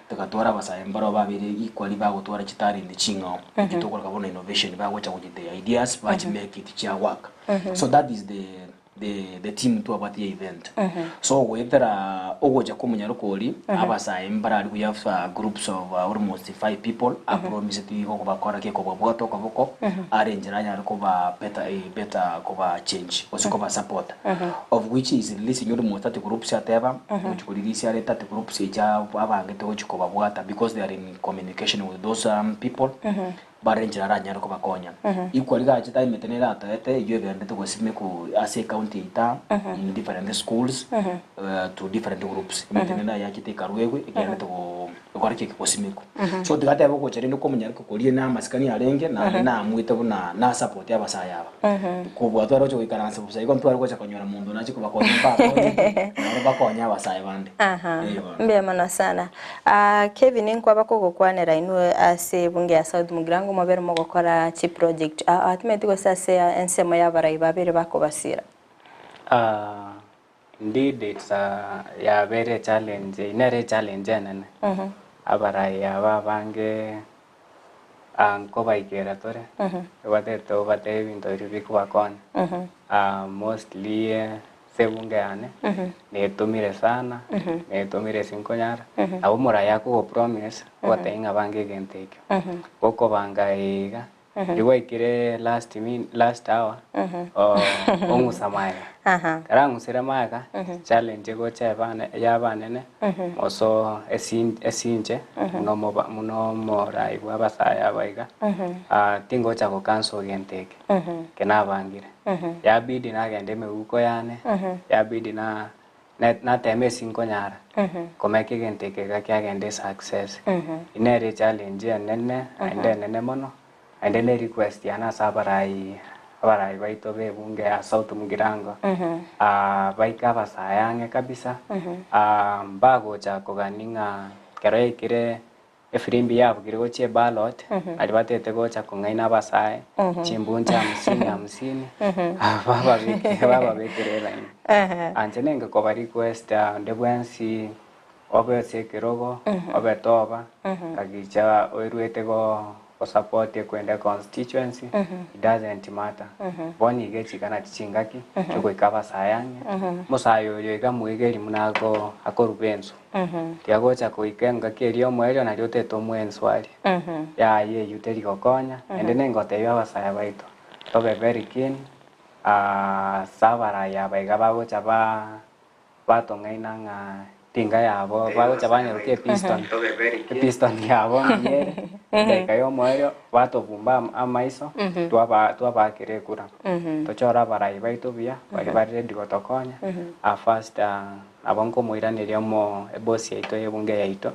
Togatwara abasae mbaro babeire equally bagotwara chitalent ching'ao echio tokoroka bono innovation bagocha gochia the ideas bachi make it chia work. So that is the the the team twabwate ya event. So goetera ogocha kwa omonyaroka oria abasae mbarari we have groups of almost five people apromiseti igo kobakora ki kobabwata okoboko are enchera anyare koba better better koba change gose koba support of which he is releasing almost 30 groups ateba gochi korelease are 30 groups echi abangete gochi kobabwata because they are in communication with those people. Bare enchera aranyare kobakonya. Equally gachete aimete nere atoete eyio egenderete gosimekwa ase ecounty yaito in different schools to different groups. Emete nere ayachete ekaruegwe egenderete gokora ki? Gosimekwa. So tiga atebe ogocha rende kw'omonyaroke koria na amasikani arenge naende naamwete buna na support abasae aba. Kobua tware gocha goikaransa bosa igo ntware gocha konyora monto nache kobakonya mbakonyete naro bakonye abasae bande. Eeh bono. Mbuya mono sana. Kevin nkwaba kogokwanera inwe ase ebunge ya South Mugirango mobere mogokora chiproject atimeti gose ase ensemo y'abarai babere bakobasira. Indeed it's a yabeire echallenge eyio nere echallenge enene. Abarai aba abange nkobaikera tore, ebatete obatebie ebinto biria bikobakonya. Mostly ase ebunge yane, netomire sana, netomire ase nkonyara, nabo omorai akogopromise, ogotebia ng'a bange egento ekio, gokobanga iga, riria gwaikire last min last hour, ong'usa magega. Ekero ang'usire magega, challenge egocha ebane yabanene, moso esi esinche buna omoba buna omorai bwa abasae aba iga, tingocha go cancel gento eke, eke nabangire. Yabidi nagenda emeguko yane, yabidi na natema ase nkonyara, komeka egento eke iga kiagenda esuccess. Eyio nere echallenge enene, naende enene mono, naende ne request yane ase abarai abarai baito ba ebunge ya South Mugirango, baike abasae ang'e kabisa, mbagocha kogania ng'a ekero yaikire Efirimbi yabugire gochia eballot, aria batete gocha kong'aina abasae, chimbuncha hamsini hamsini, bababeke bababekere elaini. Anche nenge koba request onde bwensi obe ase ekerogo, obe toba, kagicha oeruete go gosupport ekwende constituency, it doesn't matter. Bono iga echikana chichingaki, chiogoika abasae ang'e, omosae oyo iga mwegeri buna ako akoruba ensu. Tiga gocha goika engaki eria y'omoerio nario otete omwenso aria. Yaya eyio teri gokonya, naende nengotebia abasae baito, tobe very keen, ase abarai aba iga bagocha ba batong'aina ng'a tinga yabo bagocha banyerokia episton, episton yabo mbuya ere, edageka y'omoerio batobumba amaiso, twaba twabakera ekura. Tochore abarai baito buya, baria bare ready gotokonya, first. Nabo nkomoiraneria omo ebosi yaito y'ebunge yaito,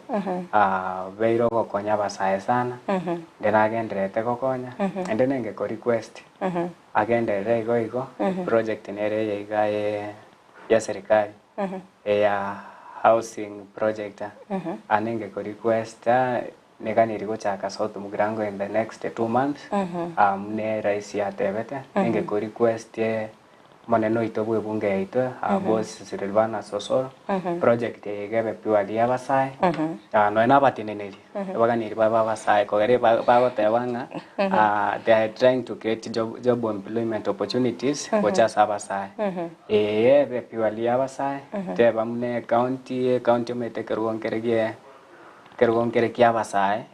obeire ogokonya abasae sana, inde nagendererete gokonya, naende nenge ko request, agenderere igo igo, eproject nere eye iga ye ya serikali, eya housing project, nenge ko request niganeri gochaka South Mugirango in the next 2 months, buna erais yatebete, nenge ko request Omonene oito bw'ebunge yaito, Boss Silvanus Osoro, project eye iga ebe purely y'abasae, nonya na abateneneri, abaganeri babe abasae kogera bagoteba ng'a they are trying to create job, job employment opportunities gocha ase abasae. Eye ebe purely y'abasae, teba buna ecounty, ecounty omanyete ekerogo nkere gie Ekerogo nkere ki'abasae,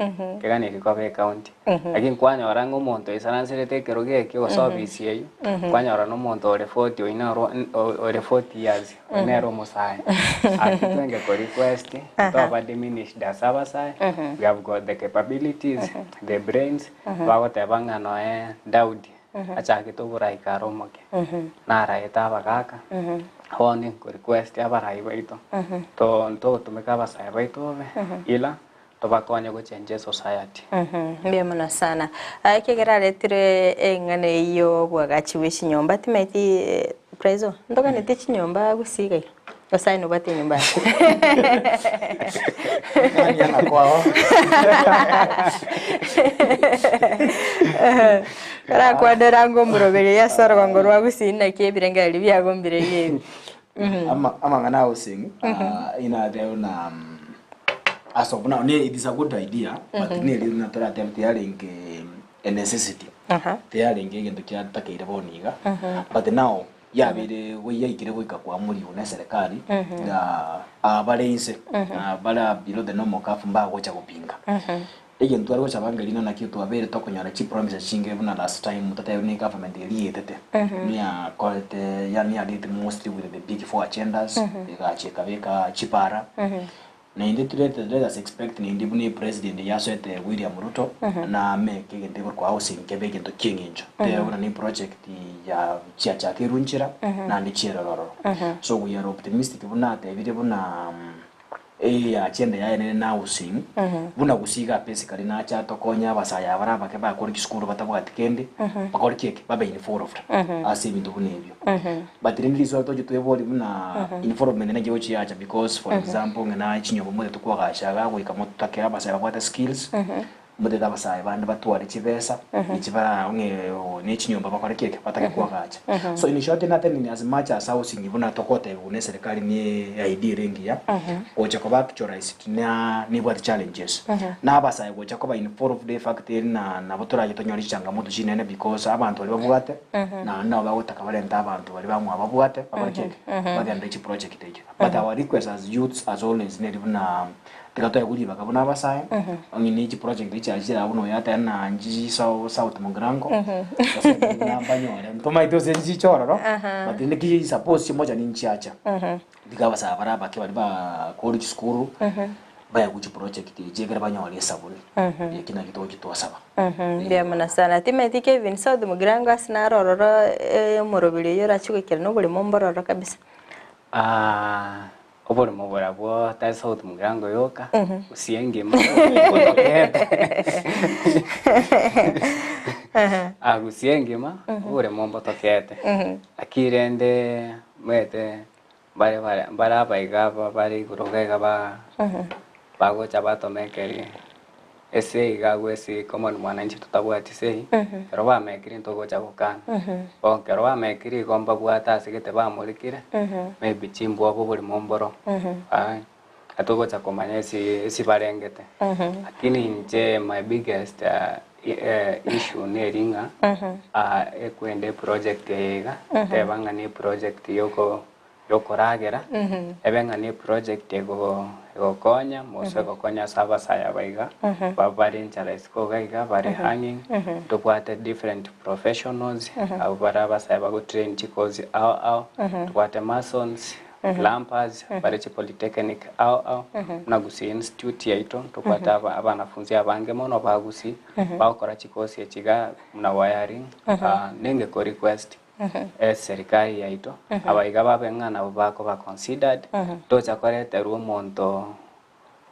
keganeri koba ecounty. Lakini kwanyora ng'a omonto oisaranserete ekerogo ekio gose ofisi eyio, kwanyora na omonto ore 40 oyio noro ore 40 years, oyio nere omosae. Aki twenge ko request, toba diminished ase abasae, we have got the capabilities, the brains, bagoteba ng'a noe Daudi, achagete oborai kare omoke, naraete abagaka, bono nko request abarai baito, to ntogotumeka abasae baito bobe, ila tobakonye gochange esociety. Mbuya mono sana. Ekiagera aretire eng'ana eyio obwagachi bwe chinyomba timaeti Prezo, ntoganetie chinyomba gusii iga iga? Gose aye nobwate enyomba yaye? Nani anakwao? Karakwanera ng'a omoroberio ase orogongo rwa gusii naki ebirengererio biago mbire ebi. Ama amang'ana a housing inatebe buna as of now ne it is a good idea but neri buna toratebe tiyarenge a necessity tiyarenge egento kiatakeire bono iga but now yabeire yaikire goika koamuriwa na eserekari bare inse bare below the normal curve mbagocha gopinga. Egento tware gocha bange rina nakio twabeire tokonyora chipromises chinge buna last time totebe ne government eria yetete niyakorete yaani yadete mostly with the big four agendas egacha ekabeka chipara. Naende let, let us expect naende buna epresident yasoete William Ruto nameke egento ekorokwa housing kebe egento kieng'encho. Tebe buna ne project ya chiachakerwe nchera naende chierore ororo. So we are optimistic buna atebire buna eh agenda yaye nere na housing buna gose iga basically nache atokonye abasae aba bare abake bakore chisukuru batabwati kende bakore ki eke babe involved ase ebinto buna ebio. But rende riswali toche tweborie buna involvement naki egochi yacha because for example ng'a naye chinyomba motete koagacha iga goika motake abasae babwate skills, motete abasae bande batware chibesa echi bara ng'e ne chinyomba bakore ki eke batake koagacha. So in short natending as much as housing buna togotebiwa na eserekari ne idea ere engiya, gocha koba actualized na nebwate challenges. Na abasae gocha koba involved efact eri na nabo torache tonyore chichangamoto chinene because abanto baria babwate Naende nabo bagotaka barente abanto baria bamwabo babwate bakore ki eke? Bagende chiproject echio. But our request as youths as always neri buna tiga toegwe ribaga buna abasae, onye ne chiproject echi chire abwo buna oyo ateba na nchi south Mugirango, gose buna mbanyore ntomaete gose nchiche ororo, but rende ki suppose chimocha ninchiacha. Tiga abasae bare abake baria bakorire chisukuru baegwe chiproject echi ekero banyore esabuni. Eki nakio togochia twasaba. Mbuya mono sana. Timanyeti Kevin South Mugirango ase naro ororo omoroberi oyio orache goikerana oboremo mbororo kabisa. Oboremo borabwo tari South Mugirango yoka, gusii engima otokete. Gusii engima oboremo mbotokete. Lakini rende omanyete Mbare bare mbare abaiga aba bare igoro iga iga ba bagocha batomekeri esei iga agwo esei common mwananchi totabwati sei, ekero bamekire ntogocha gokana. Bono ekero bamekire igo mbabwate ase gete bamorikire, maybe chimbwobo oborimo mboro, atogocha komanya esi esi barengete. Lakini inche my biggest issue neri ng'a ekwenda eproject eye iga, teba ng'a ne eproject yoko yokoragera, ebe ng'a ne eproject ego egokonya mose egokonya ase abasae aba iga, ba bare enchara isiko iga iga bare hanging, ntobwate different professionals, abwo bare abasae bagotrain chikozi ao ao, ntobwate masons, plumbers, bare chipolytechnic ao ao, buna Gusii Institute yaito ntobwate aba abanafunzi abange mono ba Gusii bagokora chikosi echi iga buna wiring, nenge ko request eserikari yaito aba iga babe ng'a nabo bakoba considered, tocha koreterwa omonto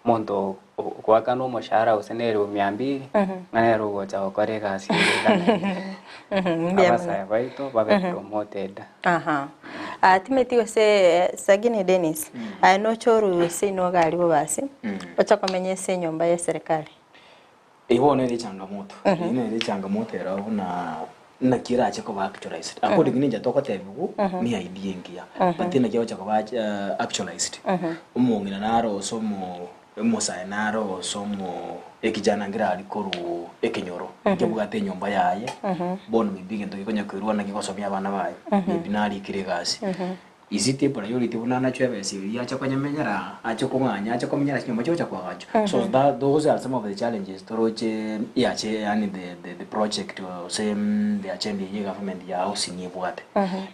omonto ogoakanwa omoshahara gose na elifu mia mbili, ng'a nere ogocha gokora egasi eye iga naende. Mbuya mono. Abasae baito babe promoted. Aha. Ah, timeti gose Sagini Dennis, aye noche orusie inwe iga aria bobasi, oche komenya ase enyomba ya eserekari. Eyio bono nere echangamoto, eyio nere echangamoto ero buna naki erache koba actualized. According ninche togotebiwa ne idea engiya, but naki egocha koba actualized. Omong'ina naro ase omo omosae naro ase omo ekijana nkere aria korwa ekenyoro, nkebwate enyomba yaye, bono maybe egento gekonya koirwa naki gosomia abana baye, maybe narikire egasi. Is it a priority buna anachwe ebesa eria ache konyemenyera, ache kong'anya, ache komenyera ase chinyomba chigocha koagachwa? So that those are some of the challenges toroche yache yaani the the the project gose the agenda eye government ya housing ebwate.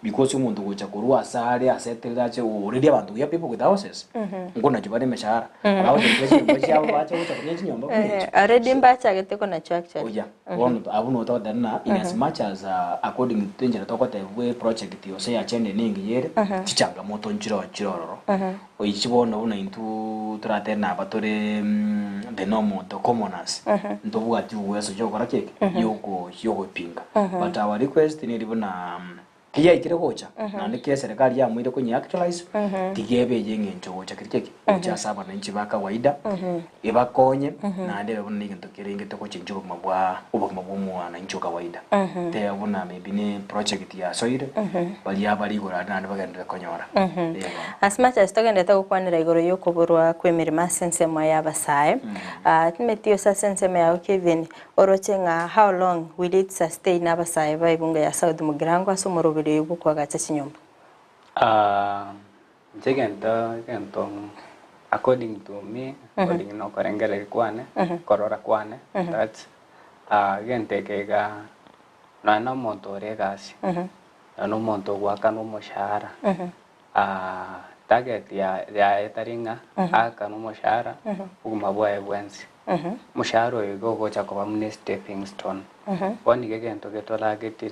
Because omonto gocha korwa ase are aseterere ache already abanto we have people with houses, nkonachwa bare emeshahara, abagocha chinyomba chiabo bache gocha komenya chinyomba buna echi. Already mbachagete konachwa actually. Oya, bono abwo nabo togoteba ng'a in as much as according to enchera togotebwa eproject gose agenda eye nengiya ere, chichangamoto nchire chire ororo. Oichi bono buna intwe toratebe naba tore the normal the commoners, ntobwati uwezo yogokora ki eke? Yoko yogopinga. But our request neri buna Tiyaikire gocha, naende ki eserekari yamoire konye actualize, tiga ebe eye eng'encho gocha keri keki, gocha ase abananchi ba kawaida, ebakonye, naende ebe buna negento kerengete gochenchia obogima bwa obogima bwa omwananchi o kawaida. Teba buna maybe ne project yasoire, baria abare igoro aria naende bagenderere konyora. Eeh bono. As much as togenderete gokwanera igoro y'okoborwa kw'emeremo ase ensemo y'abasae, timeti gose ase ensemo yao Kevin, Oroche ng'a how long will it sustain abasae ba ebunge ya South Mugirango ase omoroberi oyo bw'okoagacha chinyomba? Inche egento egento according to me, according na okorengereria kwane, korora kwane, that egento eke iga nonya na omonto ore egasi, nonya na omonto ogoakanwa omoshahara. Target ya yaye tari ng'a aakane omoshahara obogima bwaye bwensi. Omoshahara oyo igo ogocha koba buna estepping stone. Bono iga egento getorageti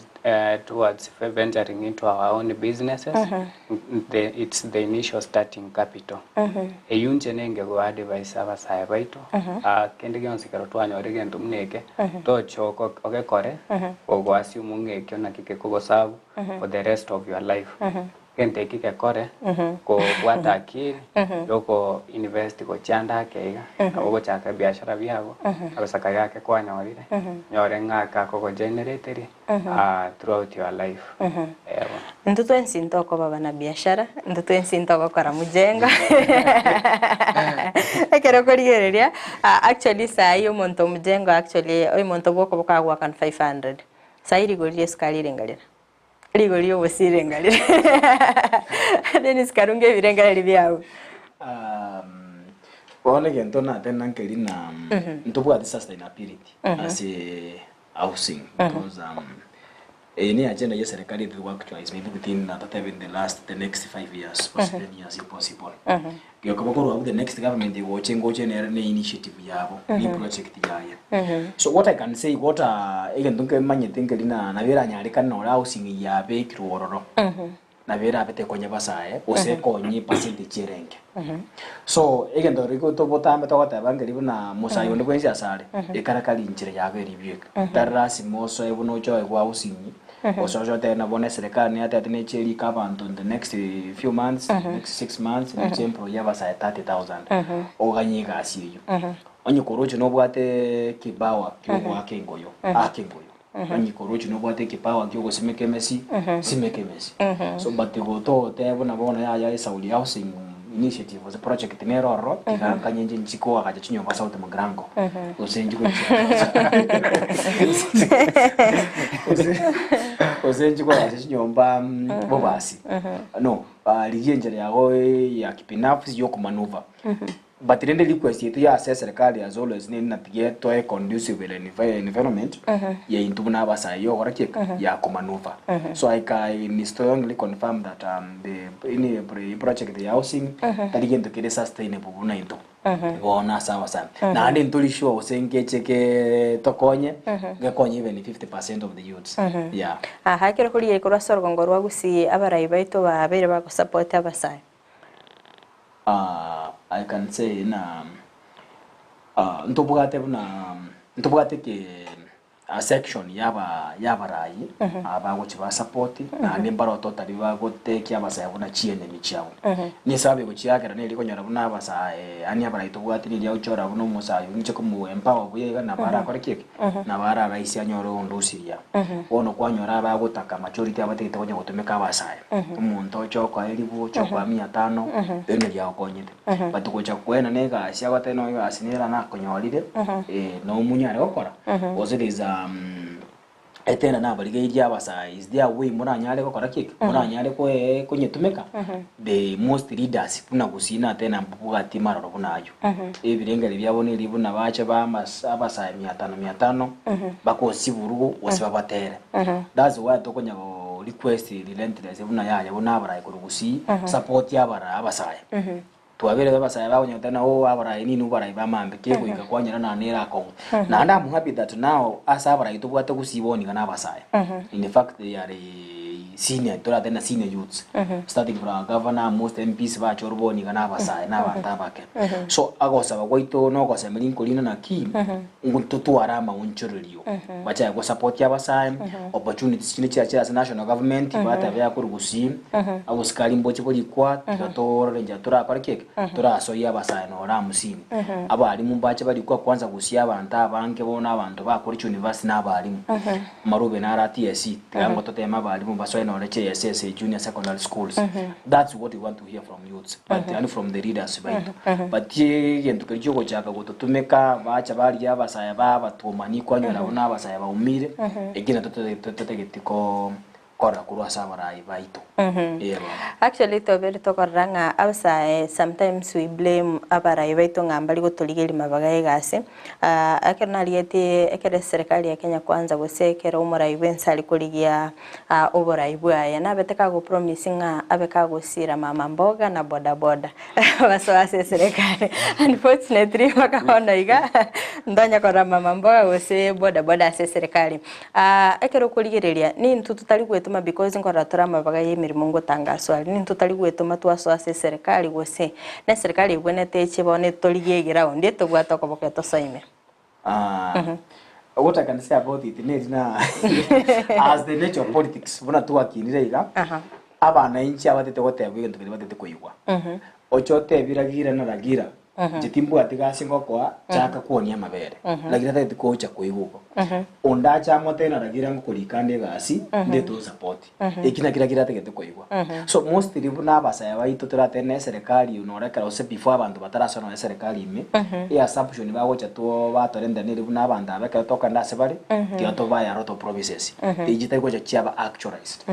towards venturing into our own businesses, the it's the initial starting capital. Eyio inche nenge go advise abasae baito, kende gionsi ekero twanyora egento buna eke, toche oko ogekore, ogo assume ng'a ekio nakio kekogoserve for the rest of your life. Gento eki gekore kobwata akili yoko invest gochia ande ake iga, nabo ogochaka ebiashara biago, abasaka gake kwanyorire, onyore ng'a aka akogogenerateria throughout your life. Eeh bono. Intwe twensi ntokoba banabiashara, intwe twensi ntogokora mujengo ekero okorigereria actually sahi omonto omujengo actually omonto bwa okoboko agoakana 500, sahi rigori ria esukari ringa rire. Rigori ri'obosio rirenga rire. Dennis Karunga ebirengererio biao. Bono egento natenda nkeri na ntobwate sustainability ase housing because eye ne agenda ye serikali etari go actualize maybe within natotebe in the last the next 5 years gose 10 years if possible. Gekoba korwa abwo the next government egocha engoche nere ne initiative yabo ne project yaye. So what I can say what egento nkemanyete nkeri na nabo eranyarekane nore housing yabekirwe ororo nabo erabe tekonya basae gose ekonye percentage ere enke. So egento rigo botambe togoteba nkeri buna mosae onde bwensi asare ekara kari inchera yago ere ebieka. Tari lasima osoe buna oche oegwe housing gose oche otebe buna bono eserekari neyatebete neche erike abanto in the next few months, next 6 months neche employ abasae 30,000 oganye egasi eywo. Onye koroche nobwate kipawa kiogoaka engoyo, aka engoyo. Onye koroche nobwate ekipawa kiogosimeka emesi, simeka emesi. So but gototeba buna bono yaya esauri housing initiative gose project nere ororo, tiga nkanye inche nchi koagacha chinyomba South Mugirango gose nchi gose nchi koagacha chinyomba Bobasi. No, rigia enchera yago ya kibinafsi yokomanuva. But rende request yaito ya ase eserikari as always neri natige toe conducive environment yainto buna abasae yogokora ki? Ya komanuva. So I can strongly confirm that the any project ya housing tari gento kere sustainable buna into bono ase abasae. Naende ntori sure gose nkeche ke tokonye gekonye even 50% of the youths. Yeah. Aha, ekero korigereria korwa ase orogongo rwa Gusii abarai baito babeire bagosupport abasae. I can say na ntobwate buna ntobwate ke a section yaba yabarayi abagochi ba support naende mbaro totally bagotekia abasae buna chienemy chiabo. Nesabu egochiakera neri okonyora buna abasae yaani abarai tobwate riria ogochora buna omosae oyio inche komo empower buya iga nabo arakore ki? Nabo araraisia anyore ondusiria. Bono kwanyora abagotaka majority abatagete konya gotumeka abasae. Omonto oche okoa elifu, oche okoa mia tano, erio nario agokonyete. But gocha koena na egasi agoteba no egasi nere nakonyorire, nomunyare gokora, gose there is etenda nabarigeirie abasae is there a way moranyare gokora ki? Moranyare koe konyetumeka? The most leaders buna gusii nateba mbabwati maroro buna aywo. Ebirengererio biabo neri buna bache ba amas abasae mia tano mia tano, bakosiburugu gose babatere. That's why tokonya go request relentless buna yaya buna abarai korwa gusii, support abara abasae. Twabeire abasae bagonyota na oo abarai nini barai ba maambia kegoika kwanyora naende nere akong'u. Naende I'm happy that now ase abarai tobwate gusii bono iga na abasae. In fact they are senior toratebe na senior youths starting from our governor, most MPs bachorwa bono iga na abasae na abanto abake. So agosaba gwaito na ogosemeria nkorina naki totware amaonchorerio bachake gosupport abasae opportunities chinde chiachire ase national government batebe yakorwa gusii abasikari mboche borikwa tiga torore enchera torakore ki torasoyie abasae nore hamsini. Abalimu mbache barikwa kwanza gusii abanto abange bono abanto bakore chiuniversity na abalimu Marube naro a TSC tiga ngototema abalimu basoe nore JSS junior secondary schools that's what we want to hear from youths but yaani from the leaders baito but egento keria kiogochaka gototumeka bacha barigia abasae ba abatomani kwanyora buna abasae baumire ekio nakio totageti ko. Korora korwa ase abarai baito. Ee bono. Actually tobere tokorora ng'a abasae sometimes we blame abarai baito ng'a mbari gotorigeria mabaga egasi. Ekero narigetie ekero eserikali ya Kenya Kwanza gose ekero omorai bwensi are korigia oborai bwaye nabete kago promise ng'a abe kagosira mama mboga na boda boda basoe ase eserikali. Unfortunately mpaka bono iga ntonya korora mama mboga gose boda boda ase eserikali. Ekero okorigereria, nintwe totari gwetoma because nkorora tore amabaga y'emeremo ngotangaswa aria, nintwe totari gwetoma twasoa ase eserekari gose na eserekari ebwenerete eche bono etorigie eground etobwate okoboko etosoe ime. What I can say about it neri na as the nature of politics buna twakinire iga abananchi abatete gotebwa egento keria batete koigwa. Oche otebie ragira na ragira Inche timbwati gasi ngokoa, chaka kwonia amabere. Ragira tageti gocha koigwa igo. Onde ache amotebi na Ragira ngokorika ande egasi, ndete onsapoti. Eki nakio Ragira atagete koigwa. So mostly buna abasae baito toratebe na eserekari nore ekero gose before abanto batarasoa nonye eserekari ime, eassumption bagocha two batorentera neri buna abanto aba ekero tokogenda ase bare, tiga tobae a lot of promises. Echi chitari gocha chiaba actualized.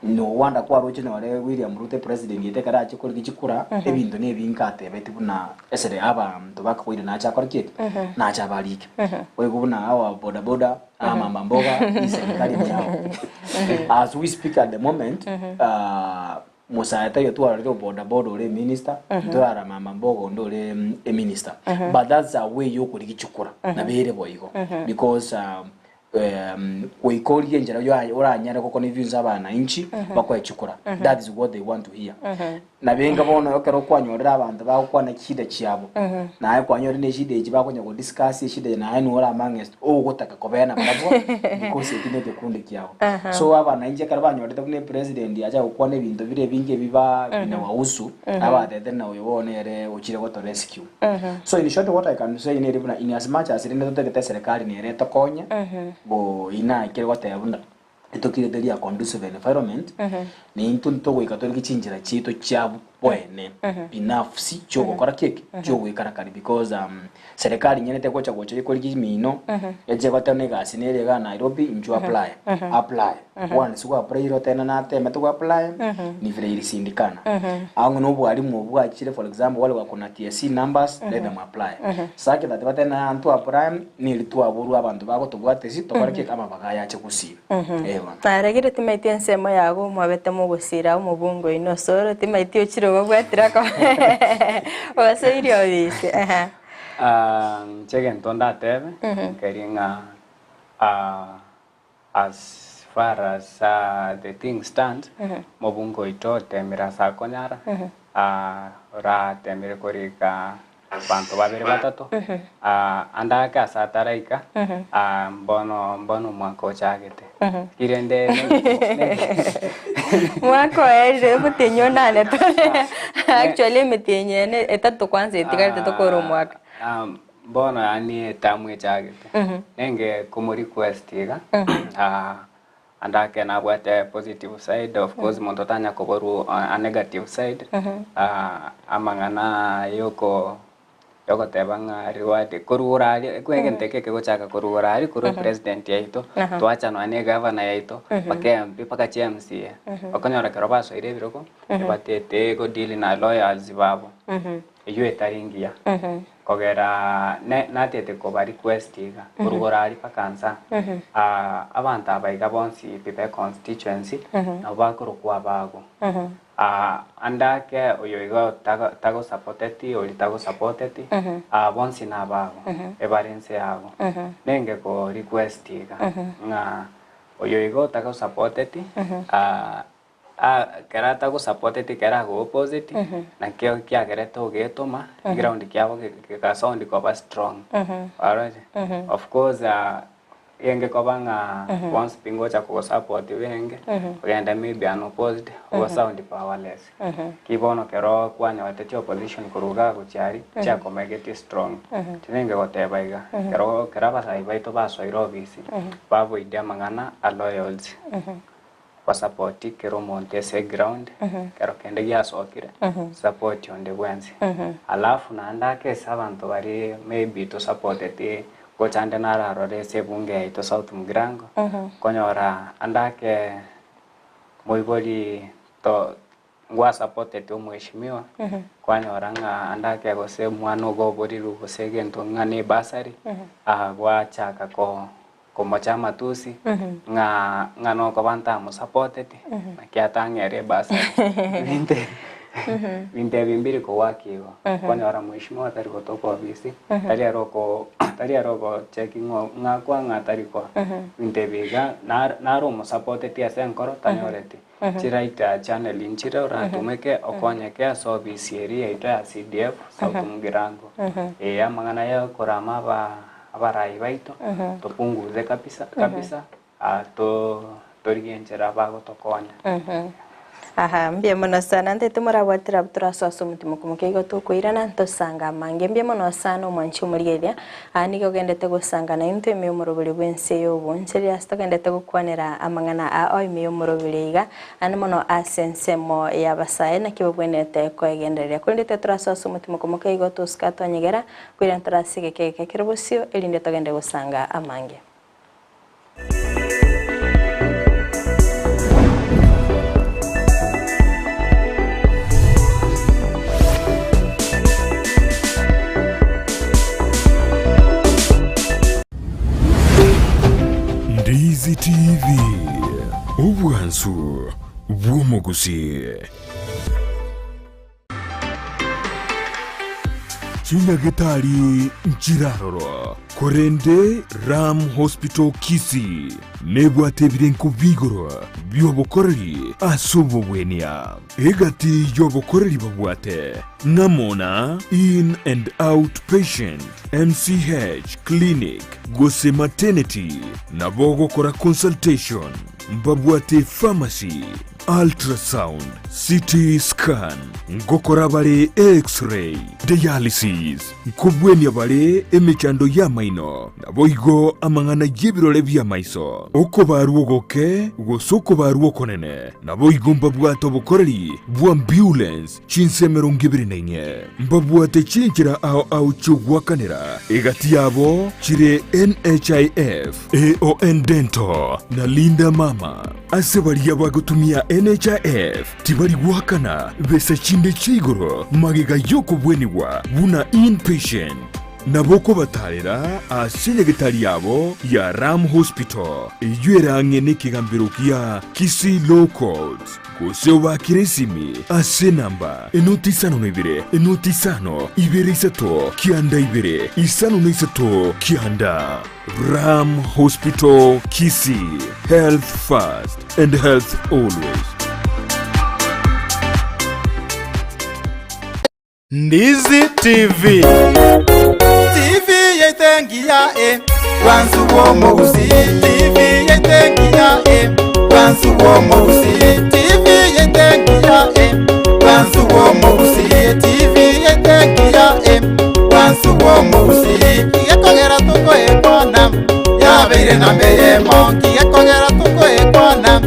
No wonder kwaroche nore William Ruto epresident yaito ekero achia korigia chikura ebinto na ebinge atebeti buna esere abanto bakaboire nache akore ki? Nache abarike. Boigo buna awa boda boda, aa mama mboga, hii serikali ni yao. As we speak at the moment, Musae taiyo twarorire oboda boda ore eminister, ntorara mama mboga onde ore eminister. But that's a way yokorigia chikura, nabo ere boigo because Goika origie enchera yaye oranyare goconvince abananchi bakoe chikura. That is what they want to hear. Nabenga bono ekero kwanyorire abanto bagokwana chishida chiabo, naye kwanyorire ne eshida echi bakonya godiscuss eshida eye naye nigo ore amongst ogotaka kobea nabarabwo because eki ne ekekundi kiabo. So abananchi ekero banyorete buna epresident acha gokwana ebinto bire ebinge ebi ba binawahusu, nabatebete na oyo bono nere ochire goto rescue. So in short what I can say neri buna in as much as rende totagete eserekari nere etokonye bo ina ekere goteba buna etokirete a conducive environment naintwe ntogoika torike chinchera chiaito chia bwene binafsi chiogokora ki eki chiogoikara kare because serikali nyene tegocha gocha ekorigia emino eche goteba egasi nere igaa Nairobi inchuo apply apply once gwa apply otebe natemete go apply ni vile ilishindikana ang'e na obwalimu obwo bwachire for example wale wako na TSC numbers let them apply such that batebe na ntwa apply neri twaborwa abanto bagotobwatesi tokore ki amabaga aya ache gusii eh bono. Naragire timaeti ensemo yago mwabete mogosira omobungo oino osoro timaeti ochire obabwatire ako obasoirie obisi. Inche egento ndatebe nkeri ng'a As far as the thing stands, mobunge oito otemire ase akonyara, oratemire korika abanto babere batato, ande ake ase ataraika, mbono mbono omwaka ochagete. Rende Mwaka oerire omotienyi onane tore actually emetienyi ene etato kwanza etigarete tokore omwaka. Bono yaani etamu echagete, nenge komo request iga, ande ake nabwate positive side of course monto tanya koborwa a negative side, amang'ana yoko yogoteba ng'a reward korwa ore aria ekwe egento eke ekegochaka korwa ore aria korwa epresident yaito, twacha nonya na egavana yaito, mpaka MP mpaka chi MCA, okonyora ekero basoire ebirogo, ebatete go deal na lawyers babo, eywo etari engiya. Kogera ne natete koba request iga, korwa igoro aria mpaka nsa, abanto aba iga bonsi pi be constituency, nabo bakorokwa abago. Ande ake oyo iga tago tagosapoteti, oria tagosapoteti, bonsi nabago, ebare inse yago. Nenge ko request iga, ng'a oyo iga otagosapoteti, Ekero atagosapoteti ekero ago opposite, nakio kiagerete ogetoma, eground kiabo gegasound koba strong. Oroche? Of course enge koba ng'a bonsi pi ngocha kogosupport benge, ogende maybe unopposed, ogo sound powerless. Ki bono kero kwanyorete chiopposition korwa igaa gochia aria, chiakomegetie strong. Tinenge goteba iga, kero kero abasae baito basoire ofisi, baboidia amang'ana a loyalty. Gosapoti kera omonto ase eground, ekero kende giasokire, sapoti onde bwensi. Alafu naende ake ase abanto baria maybe tosapoteti gocha ande nararore ase ebunge yaito South Mugirango, okonyora ande ake. Moibori to ngwasapoteti omweshimiwa, kwanyora ng'a ande ake gose omwana ogo oborirwe gose egento ng'a na ebasari, gwachaka ko komocha amatusi, ng'a ng'a nokoba ntamosapoteti, naki atang'ere ebasari. Ebinto ebinto ebi mbiri kowaka igo, okonyora mweshimiwa tari gotoka ofisi, tari ere oko tari ere ogocheki ng'a ng'a akoa ng'a atari koa. Ebinto ebi iga, naro naro omosapoteti ase enkoro tanyoreti. Chiraita channel nchire oratumeke okonyeke ase ofisi eria yaito ya CDF South Mugirango. Ee amang'ana ya okorama aba abarai baito topunguze kabisa kabisa to torigie enchera bagotokonya. Aha, mbuya mono sana ntete morabwatire abwo torasoa ase omotimo komokia igo tokoirana ntosanga amange. Mbuya mono sana omwanchi omorigereria, aa nigo ogendete gosanga naintwe ime y'omorobori bw'ense y'obonchoreri ase togendete gokwanera amang'ana ao ime y'omorobori iga, naende mono ase ensemo y'abasae naki babwenerete koegendereria. Korende intwe torasoa ase omotimo komokia igo tosuka twanyegera, koirana torase egeka egeke kere bosio erinde togende gosanga amange. Ndizi TV, obwansu bw'omogusii. Chinyagetari nchiraroro, korende Ram Hospital Kisii nebwate ebirenko bi'igoro bi'obokoreri ase obobwenia. Egati y'obokoreri babwate ng'amo na In and Out Patient, MCH Clinic gose Maternity, nabo ogokora consultation, mbabwate pharmacy, Ultrasound, CT scan, ngokora bare X-ray, dialysis, nkobwenia bare emechando y'amaino, naboigo amang'ana y'ebirore bi'amaiso, okobarwa ogoke gose okobarwa okonene, naboigo mbabwate obokoreri bw'ambulance chinsa emerongo ebere na inye. Mbabwate chinchera ao ao chi'ogoakanera, egati yabo chire NHIF, AON Dental, na Linda Mama. Ase baria bagotumia NHIF tibari goakana besa chinde chia igoro magega y'okobwenigwa buna inpatient. Nabo okobatarera ase nyagetari yabo ya Ram Hospital eyio ere ang'e nekegambero gia Kisii Law Courts gose obaakere esimi ase enamba enoti isano na ibere enoti isano ibere isato kianda ibere isano na isato kianda. Ram Hospital Kisii, health first and health always. Ndizi TV. TV yaitengiya e wansu womogusi TV yaitengiya e wansu womogusi TV yaitengiya e wansu womogusi TV yaitengiya e wansu womogusi kigekogera tukoekwana yabeire na meyemo kigekogera tukoekwana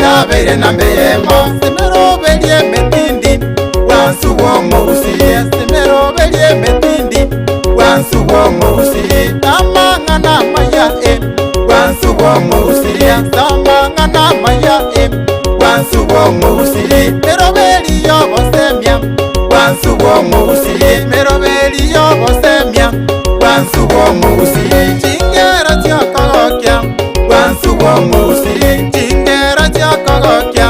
yabeire na meyemo simeroberie emetindi wansu womogusi simeroberie emetindi wansu womogusi amang'ana maya e wansu womogusi amang'ana maya e wansu womogusi meroberi yobosemia wansu womogusi meroberi yobosemia wansu womogusi chingero chiokogokia wansu womogusi chingero chiokogokia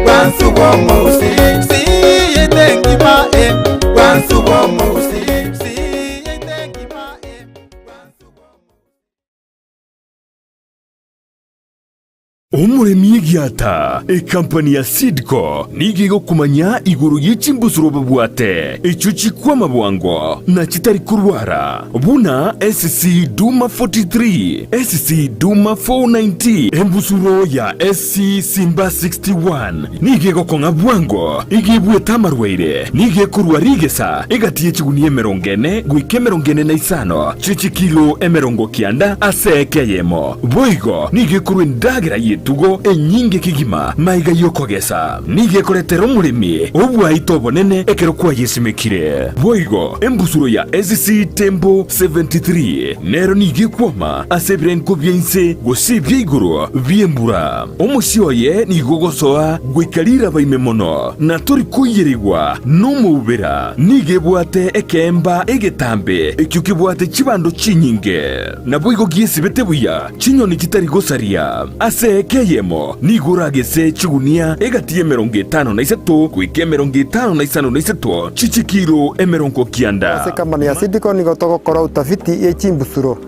wansu womogusi siyete ngima e wansu womogusi siyete ngima e Omoremi egiata, ekampani ya Seedco nigo egokomanya igoro ye chimbusuro babwate, echio chikwama bwango na chitari korwara, buna SC Duma 43, SC Duma 490, embusuro ya SC Simba 61 nigo egokong'a bwango, igo ebuete amarwaire, nigo ekorwa rigesa egati ye chigunia emerongo ene goika emerongo ene na isano chie chikilo emerongo kianda ase eke eyemo. Boigo nigo ekorwa endagera ye. etugo enyinge kegima maiga y'okogesa. Nigo ekoretera omoremi obwaito obonene ekero kwayesimekire. Boigo embusuro ya SC Tembo 73 nero nigo ekwoma ase ebirengo bia inse gose ebia igoro bi'embura. Omosie oye nigo ogosoa goika riraba ime mono, na tori koiyerigwa nomoubera. Nigo ebwate ekeemba egetambe ekio kebwate chibando chinyinge. Naboigo giesibete buya chinyoni chitari gosaria. Ase eka eyemo nigo oragese chigunia egati y'emerongo 53 goika 55 na chichikiro 90. Ase ekampani ya Seedco nigo togokora utafiti ye chimbusuro.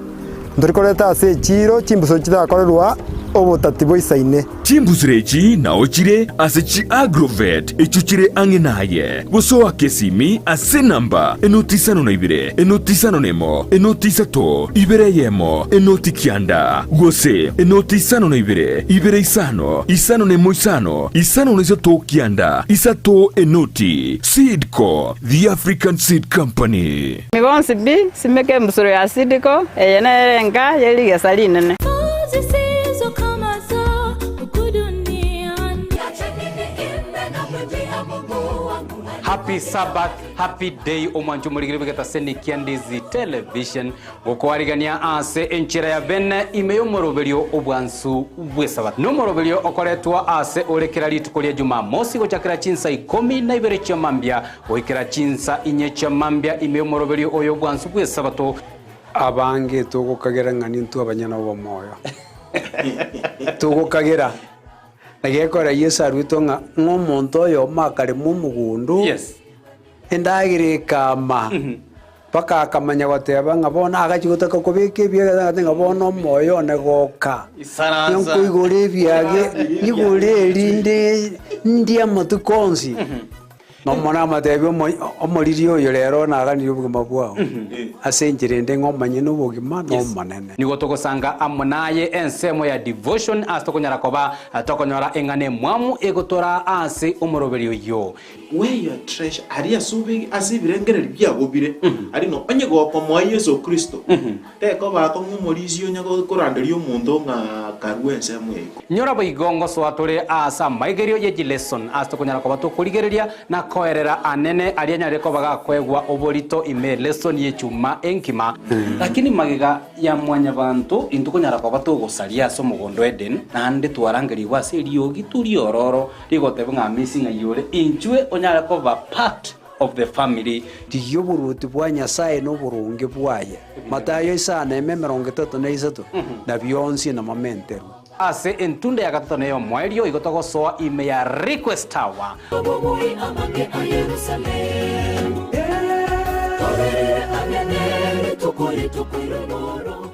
Ntori koreta ase echiiro chimbusuro chitakorerwa obotati boisaine. Chimbusuro echi nao chire ase chi Agrovet echio chire ang'e naye, gose oake esimi ase enamba enoti isano na ibere, enoti isano na emo, enoti isato, ibere eyemo, enoti kianda, gose enoti isano na ibere, ibere isano, isano na emo isano, isano na isato kianda, isato enoti. Seedco, the African Seed Company. Inwe bonsi pi, simeka embusuro ya Sidiko, eye nere enka ye rigesa rinene. Happy Sabbath, happy day omwancho omorigeri bw'egetaseni kia Ndizi Television Gokwarigania ase enchera ya bene ime y'omoroberio obwansu bw'Esabato. Nomoroberio okoretwa ase ore kera rituko ria Jumamosi gochakera chinsa ikomi na ibere chia mambia goikera chinsa inye chia mambia ime y'omoroberio oyo obwansu bw'Esabato. Abange togokagera ng'a nintwe abanyene obomoyo. Togokagera. Na gekogera Yeso aruetwe ng'a ng'a omonto oyomo akarema omogondo, endagera ekama. Mpaka akamanya goteba ng'a bono agachia gotaka kobeka ebiage agateba ng'a bono omoyo one goka, nkoigore ebiage, nyigore erinde ndie amatuko onsi. Na omone amatebia omo omoriri oyo rero naganirie obogima bwao, ase enchera ende ng'a omanye na obogima na Omonene. Nigo togosanga amo naye ensemo ya devotion ase tokonyara koba tokonyora eng'ana emwamu egotoraa ase omoroberio oyio. Where your treasure, aria ase obe ase ebirengererio biago bire, aria ng'a onye gokomoa Yeso Kristo, tekoba akong'u omorisia onye koranderia omonto ng'a karue ensemo eye. Nyora boigo ngosoa tore aase amaigerio ye chileson ase tokonyara koba tokorigereria na koerera anene aria anyarire koba gakoegwa oborito ime lesson y'echuma enkima. Lakini magega ya mwanyabanto intwe konyara koba togosaria ase omogondo Eden, naende twarangerigwe ase eriogi toriororo Rigoteba ng'a amisi ng'ai ore, inchwe onyare koba part of the family. Rigia oboruoti bwa Nyasae na oboronge bwaye, Matayo isano eme 33, na bionsi namamenterwe. Ase entunda ya gatato na ey'omoerio igo togosoa ime ya Request Tower. Obobui amange a Yerusalemu, toberire ang'e ne rituko rituko ri'omoro.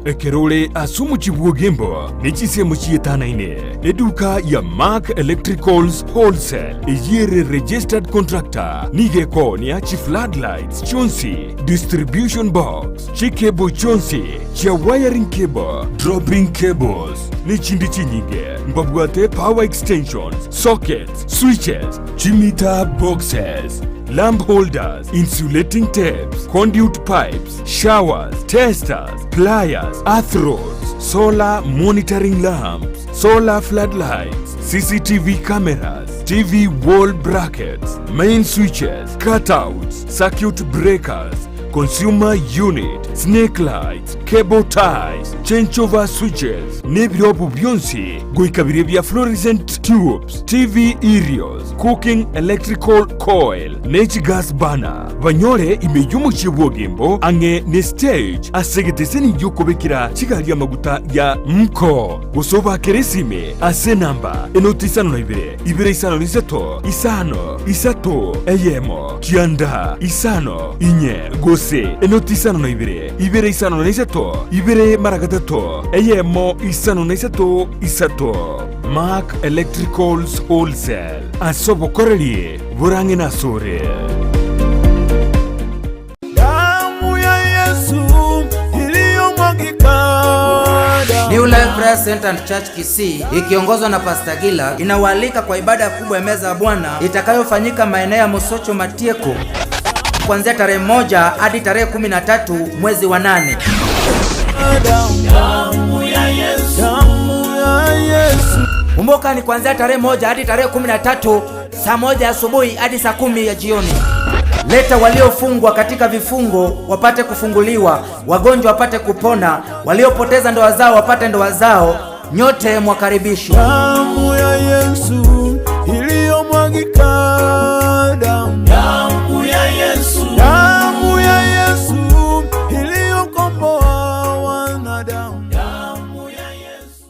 Ekero ore ase omochie bw'Ogembo ne chinsemo chietanaine, eduka ya Mark Electricals Wholesale eyio ere registered contractor nigo ekoonia chi floodlights chionsi, distribution box, chicable chionsi chia wiring cable, dropping cables ne chinde chinyinge. Mbabwate power extensions, sockets, switches, chimeter boxes, lamp holders, insulating tapes, conduit pipes, showers, testers, pliers, earth rods, solar monitoring lamps, solar floodlights, CCTV cameras, TV wall brackets, main switches, cutouts, circuit breakers, consumer unit, snake lights, cable ties, changeover switches, nebirobu bionsi goika biria bia fluorescent tubes, TV aerials, cooking electrical coil, ne chigas burner. Banyore ime y'omochie bw'ogembo ang'e ne stage ase egeteseni gi'okobekera chigari amaguta ya Mko, gose obakere esime ase enamba enoti isano na ibere, ibere isano na isato, isano, isato, eyemo, kianda, isano, inye, gose enoti isano na ibere, ibere isano na isato, ibere mara gatato, eyemo, isano na isato, isato. Mark Electricals Wholesale, ase obokoreri Borang'e nasore. Damu ya Yesu iliyomwagika. New Life Prayer Center and Church Kisii ikiongozwa na Pastor Gila inawaalika kwa ibada kubwa ya meza ya Bwana itakayofanyika maeneo ya Mosocho Matieko kuanzia tarehe moja hadi tarehe 13 mwezi wa nane. Damu ya Yesu, damu ya Yesu. Kumbuka ni kuanzia tarehe moja hadi tarehe 13 saa moja asubuhi hadi saa kumi ya jioni. Leta waliofungwa katika vifungo wapate kufunguliwa, wagonjwa wapate kupona, waliopoteza ndoa zao wapate ndoa zao. Nyote mwakaribishwa. Damu ya Yesu iliyomwagika, damu damu ya Yesu, damu ya Yesu iliyokomboa wanadamu. Damu ya Yesu.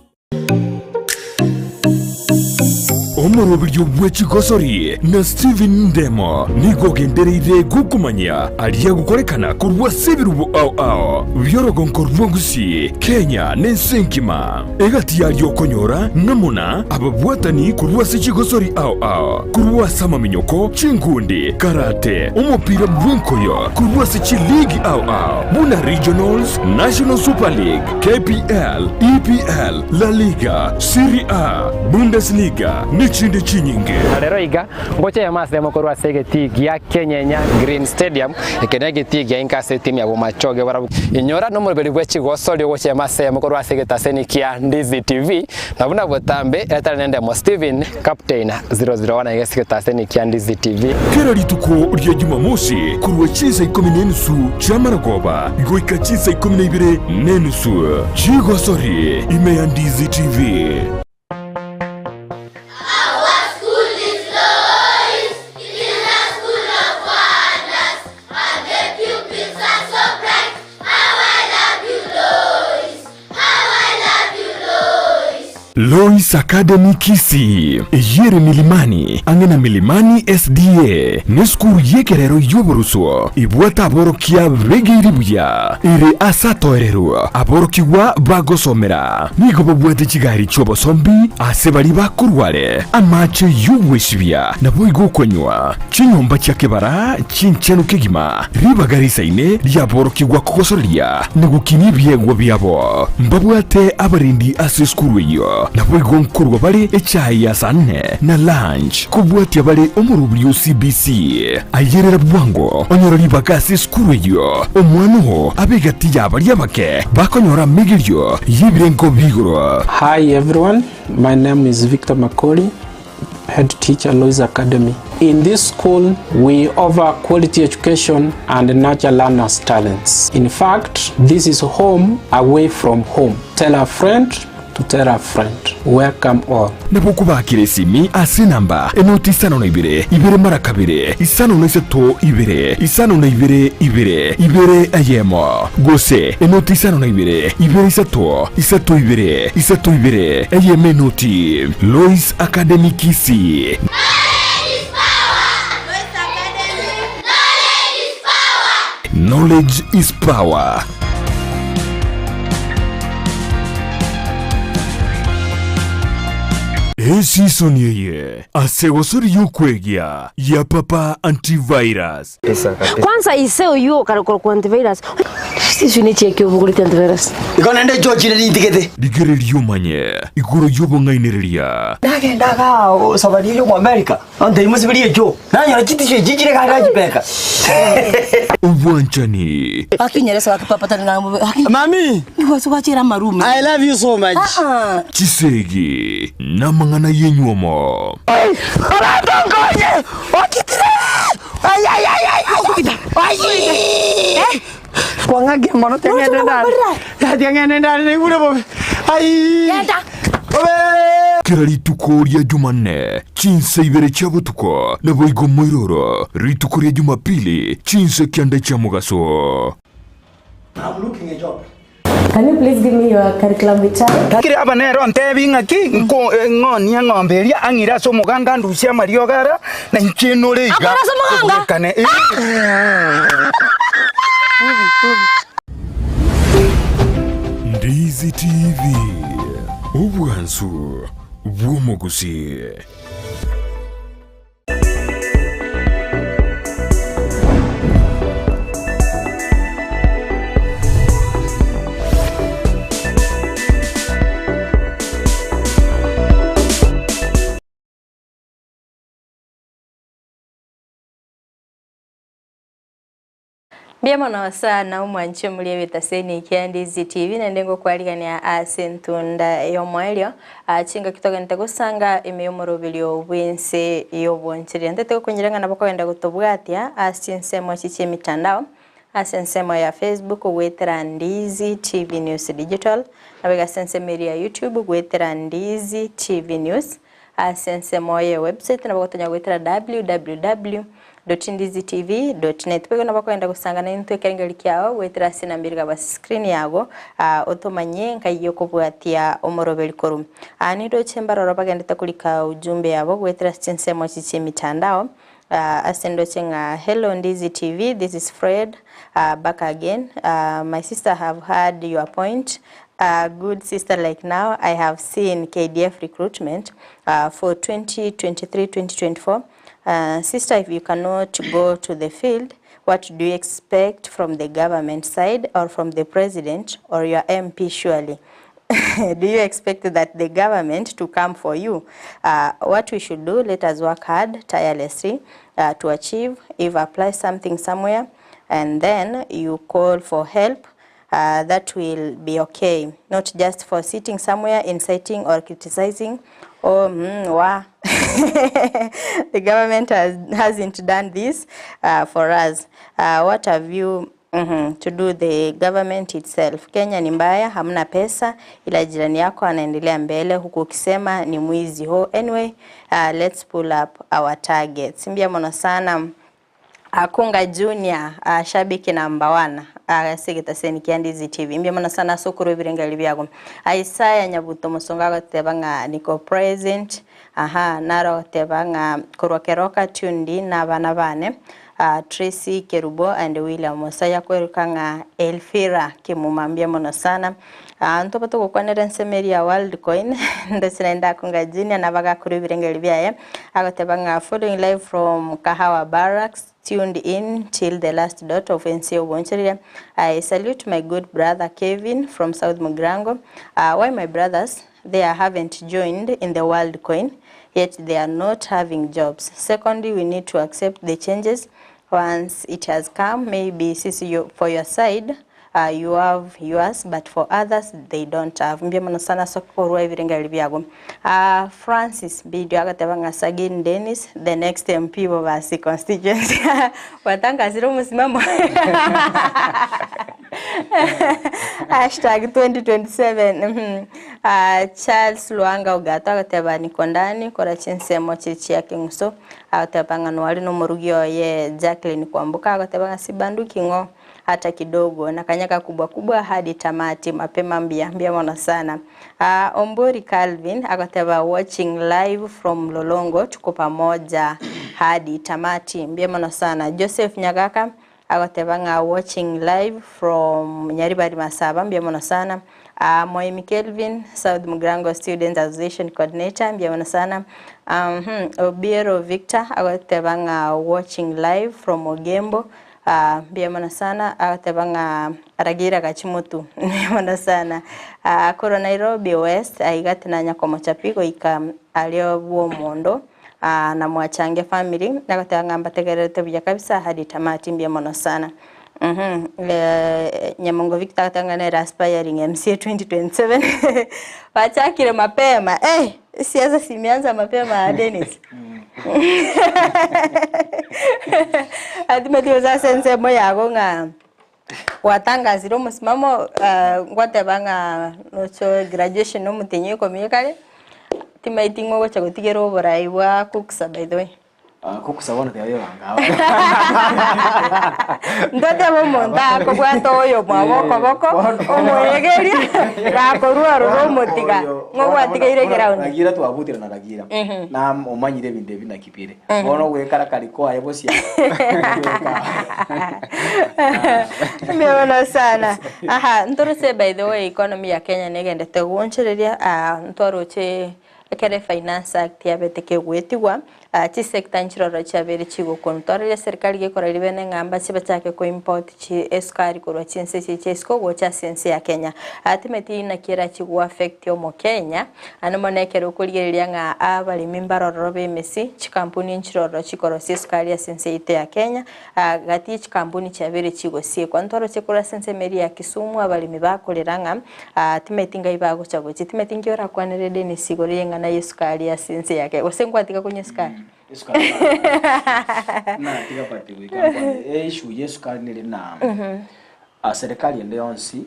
Omoroberio bwe chigosori na Stephen Ndemo nigo ogendereire gokomanyia aria agokorekana korwa ase ebirubo ao ao bi'orogonko rw'Ogusii, Kenya na ense engima. Egati yaria okonyora ng'amuna ababwatani korwa ase chigosori ao ao, korwa ase amaminyoko, chinkundi, karate, omopira bw'enkoyo, korwa ase chiligi ao ao buna Regionals, National Super League, KPL, EPL, La Liga, Serie A, Bundesliga, nechinde chinyinge. Na rero iga, ngocha eyemo ase eyemo korwa ase egetii gia Kenyenya Green Stadium, eke negetii gia inka ase etimu ya Bomachoge barabwo. Inyora nomoroberi bwe chigosori ogocha eyemo ase eyemo korwa ase egetaseni kia Ndizi TV, na buna botambe etari nendemo Stephen Captain 001 aiga ase egetaseni kia Ndizi TV. Kera rituko ria Jumamosi korwa chinsa ikomi na enusu chi'amaragoba goika chinsa ikomi na ibere na enusu chigosori ime ya Ndizi TV. Lois Academy Kisii, eyio ere Milimani, ang'e na Milimani SDA, nesukuru y'ekerero y'oboruswo ebwate aborokia begeire buya, ere ase atoereru aborokigwa bagosomera. Nigo babwate chigari chi'obosombi ase baria bakorwa are, amache y'ogwesibia, naboigo okonywa, chinyomba chia kebara chinchenu kegima, ribaga risaine riaborokigwa kogosoreria na gokinia ebiegwa biabo. Mbabwate abarendi ase esukuru eyio, naboigo nkorwa bare echae ya saa nne na lunch, kobwatia bare omorobiri o CBC. Ayerera bwango onyore ribaga ase esukuru eyio, omwana oo abe egati y'abaria abake bakonyora amegerio y'ebirengo bi'igoro. Hi everyone, my name is Victor Makori, head teacher Lois Academy. In this school, we offer quality education and nurture learners' talents. In fact, this is home away from home. Tell a friend to tell a friend. Welcome all. Nabo okobakera esimi ase enamba enoti isano na ibere, ibere mara kabere, isano na isato ibere, isano na ibere ibere, ibere eyemo, gose enoti isano na ibere, ibere isato, isato ibere, isato ibere, eyemo enoti. Lois Academy Kisii. Knowledge is power. Esisoni eye ase gosori y'okwegia ya Papa Antivirus. Kwanza ise oywo okare korokwa antivirus. Siswi ne chieki obogoreti antivirus. Igo naende George nintigete. Rigereria omanye igoro y'obong'ainereria. Nagenda igaa safari eye omo America, ontebi mosiberie echoo, nanyora chitisho echi chire gari nachibeka. Obwanchani. Gaki nyeresa gaki papa tari ng'a bobe gaki. Mami. Nigo ase gwachera amarume. I love you so much. Ah ah. Chisegi namang'ana y'enywomo. Orantonkonye! Okitire! Ai ai ai ai ai! Ai! Kwang'akia mono tiang'ende ndare. Tiang'ende ndare naigure bobe. Ai! Bobe! Kera rituko ria Jumanne, chinsa ibere chia botuko, naboigo moiroro, rituko ria Jumapili, chinsa kianda chia mogaso. I'm looking a job. Can you please give me your curriculum vitae? Kere aba nere ontebi ng'aki, nko ng'onie eng'ombe eria, ang'ire ase omoganga andusie amariogo ara, na inche nore iga. Akore ase omoganga? Tobwekane, eh. Ndizi TV, obwansu bw'omogusii. Mbuya mono sana omwanchi omori ebitaseni kia Ndizi TV naende ngokwarigania ase entunda y'omoerio ah, chingaki togente gosanga ime y'omoroberio bw'ense y'obonchereria. Ntete gokonyera ng'a nabo kogenda gotobwatia ase chinsemo echi chi'emitandao ase ensemo ya Facebook goetera Ndizi TV News Digital, nabo iga ase ensemo eria ya YouTube goetera Ndizi TV News. Ase ensemo ye website nabo gotonya goetera www.ndizitv.net. Boigo nabo okogenda gosanga naintwe ekerengeri kiao goetera ase enamba ere ase screen yago ah, otomanye nkai okobwatia omoroberi korwa. Ah, nindoche mbaroro bagendete korika ujumbe yabo goetera ase chinsemo echi chi'emitandao ah, ase ndoche ng'a hello Ndizi TV this is Fred ah, back again ah, my sister have heard your point A good sister like now I have seen KDF recruitment uh, for 2023-2024. Uh, sister, if you cannot go to the field, what do you expect from the government side or from the president or your MP surely? do you expect that the government to come for you? Uh, what we should do, let us work hard tirelessly uh, to achieve. If apply something somewhere and then you call for help, uh, that will be okay not just for sitting somewhere inciting or criticizing oh, mm, wa the government has, hasn't done this uh, for us uh, what have you Mm -hmm. To do the government itself. Kenya ni mbaya, hamna pesa, ila jirani yako anaendelea mbele huku ukisema ni mwizi ho. Anyway, uh, let's pull up our targets. Mbia mono sana Akunga Junior uh, shabiki namba 1 uh, sigitaseni kia Ndizi TV mbia mono sana sukuru ebirengeri biago Isaiah Nyabuto Musonga agoteba ng'a niko present aha naro goteba ng'a korwa keroka tuned in na abana bane uh, Tracy Kerubo and William Mosaya kweruka ng'a Elfira Kimuma mbia mono sana uh, ntoba togokwanera ensemo eria ya Worldcoin ndose naende Akunga Junior nabagakora ebirengeri biaye agoteba ng'a following live from Kahawa Barracks tuned in till the last dot of ense oboncherire I salute my good brother Kevin from South Mugirango uh, why my brothers there haven't joined in the Worldcoin yet they are not having jobs secondly we need to accept the changes once it has come maybe sisi you, for your side uh, you have yours but for others they don't have mbia mono sana ase okorwa ebirengererio biago uh, Francis Bidio agateba ng'a Sagin Dennis the next MP Bobasi constituency watangasire omosimamo hashtag 2027 mhm. uh, Charles Lwanga Ogato agateba niko ndani kora chinsemo chiri chia keng'uso agateba ng'a nwari nomorugi oye Jacqueline Kwamboka agateba ng'a sibanduki ng'o hata kidogo na kanyaka kubwa kubwa hadi tamati mapema mbia mbia mono sana uh, Ombori Calvin agateba watching live from Lolongo tuko pamoja hadi tamati mbia mono sana Joseph Nyagaka agoteba ng'a watching live from Nyaribari Masaba mbia mono sana uh, Moimi Kelvin South Mugirango Students Association Coordinator mbia mono sana um, hmm, Obiero Victor agoteba ng'a watching live from Ogembo uh, mbuya mono sana agoteba ng'a aragira gachimotu mbuya mono sana uh, korwa Nairobi West aiga tinanya komocha pi goika ario bwa omondo uh, na mwachange family agoteba ng'a mbategererete buya kabisa hadi tamati mbuya mono sana Mhm. Eh, Nyamongo Victor agoteba ng'a nere aspiring MCA 2027 bachakire mapema eh, siasa simeanza mapema Dennis Atimeti gose ase ensemo yago ng'a gwatangasire omosimamo ah, ngwateba ng'a nocho graduation omotienyi oikomi ekare, timaeti ng'a ogocha gotigera oborai bwa kuksa by the way. Ah, kuksa bono tiga bebanga Ntotebe omonto akobwata oyo mwabo okoboko, omoegeria, gakorwa ororo omotiga, ng'a gwatigeire eground. Ragira twabutire na Ragira na omanyire ebinto ebi naki bire bono ogwekara kari kwaye bosia Mbuya mono sana. Aha, ntorose by the way economy ya Kenya negendete gwonchereria, ah, ntwaroche ekere Finance Act yabete kegwetigwa. Chisector nchiroro chiabeire chigokonwa. Twarorire serikali gekora ribene ng'a mbache bachake ko import chi esukari korwa chinse echi chia isiko gocha ase ense ya Kenya. Timeti naki erachi go affect omokenya ande mono ekero okorigereria ng'a abaremi mbarororo b'emesi, chikampuni nchiroro chikorosia esukari ase ense yaito ya Kenya gati ye chikampuni chiabeire chigosiekwa. Ntwaroche korwa ase ensemo eria ya Kisumu abaremi bakorera ng'a timeti ngai bagocha gochia. Timeti nki orakwanere Dennis igoro y'eng'ana y'esukari ase ense ya Kenya? Gose nkwatiga konywa esukari? Esukari natiga but goika nkwane issue ya esukari nere na serikali ende yonsi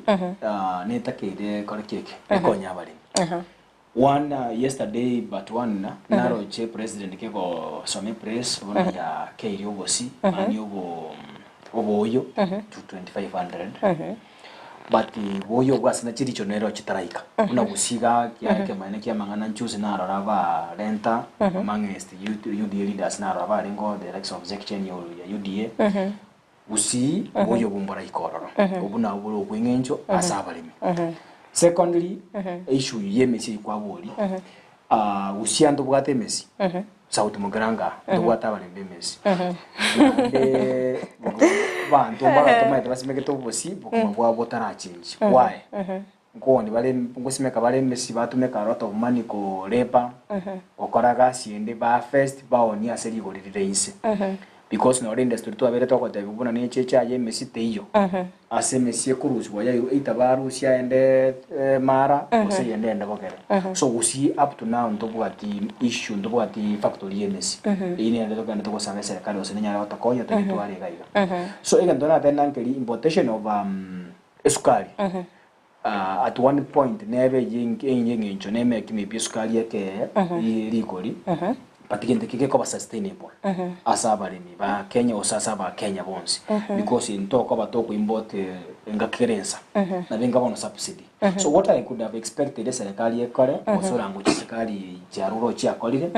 netakeire ekore ki eke ekonye abaremi. One yesterday but one naroche president kegosoma epress bono yakeirie obosi yaani obo oboyo to 2500 but boyo obwo ase nache richo nero chitaraika buna gusii iga kiaye ekemanyererio kia amang'ana nchusi narora ba renta amongst UDA leaders narora barenge the likes of Zack Chen ya UDA Gusii oboyio obwo mboraike ororo, obwo nabwo bore obw'eng'encho ase abaremi. Secondly, issue y'emesi eyio kwaboria, Gusii aa ntobwate emesi, South Mugirango aa ntobwate abaremi b'emesi. Naende abanto mbaro tomaete basimegete obosie, bokima bwabo botarachange. Why? Nkoni bare ngosimeka bare emesi batumeka a lot of money korepa, gokora gasi ende ba first baonie ase rigori rire inse. Because nore industry twabere togotebiwa buna neche echaye emesi teiyo. Ase emesi ekorusiwa yairwa either barusia ende mara gose eyende ende bogere. So gusii up to now ntobwati issue ntobwati factory ya emesi. Eyio nere tokogenda togosaba eserekari gose nenyare gotokonya toyetware iga iga. So egento natebire nankeri importation of esukari At one point nebe ey'eng'encho neme maybe esukari ekee rigori but gento eke gekoba sustainable ase abaremi ba Kenya gose ase abakenya bonsi because ntokoba toko import engaki kera ensa nabo enga bono subsidy. So what I could have expected eserekari ekore gose orangoche chiserikari chiarure chiakorire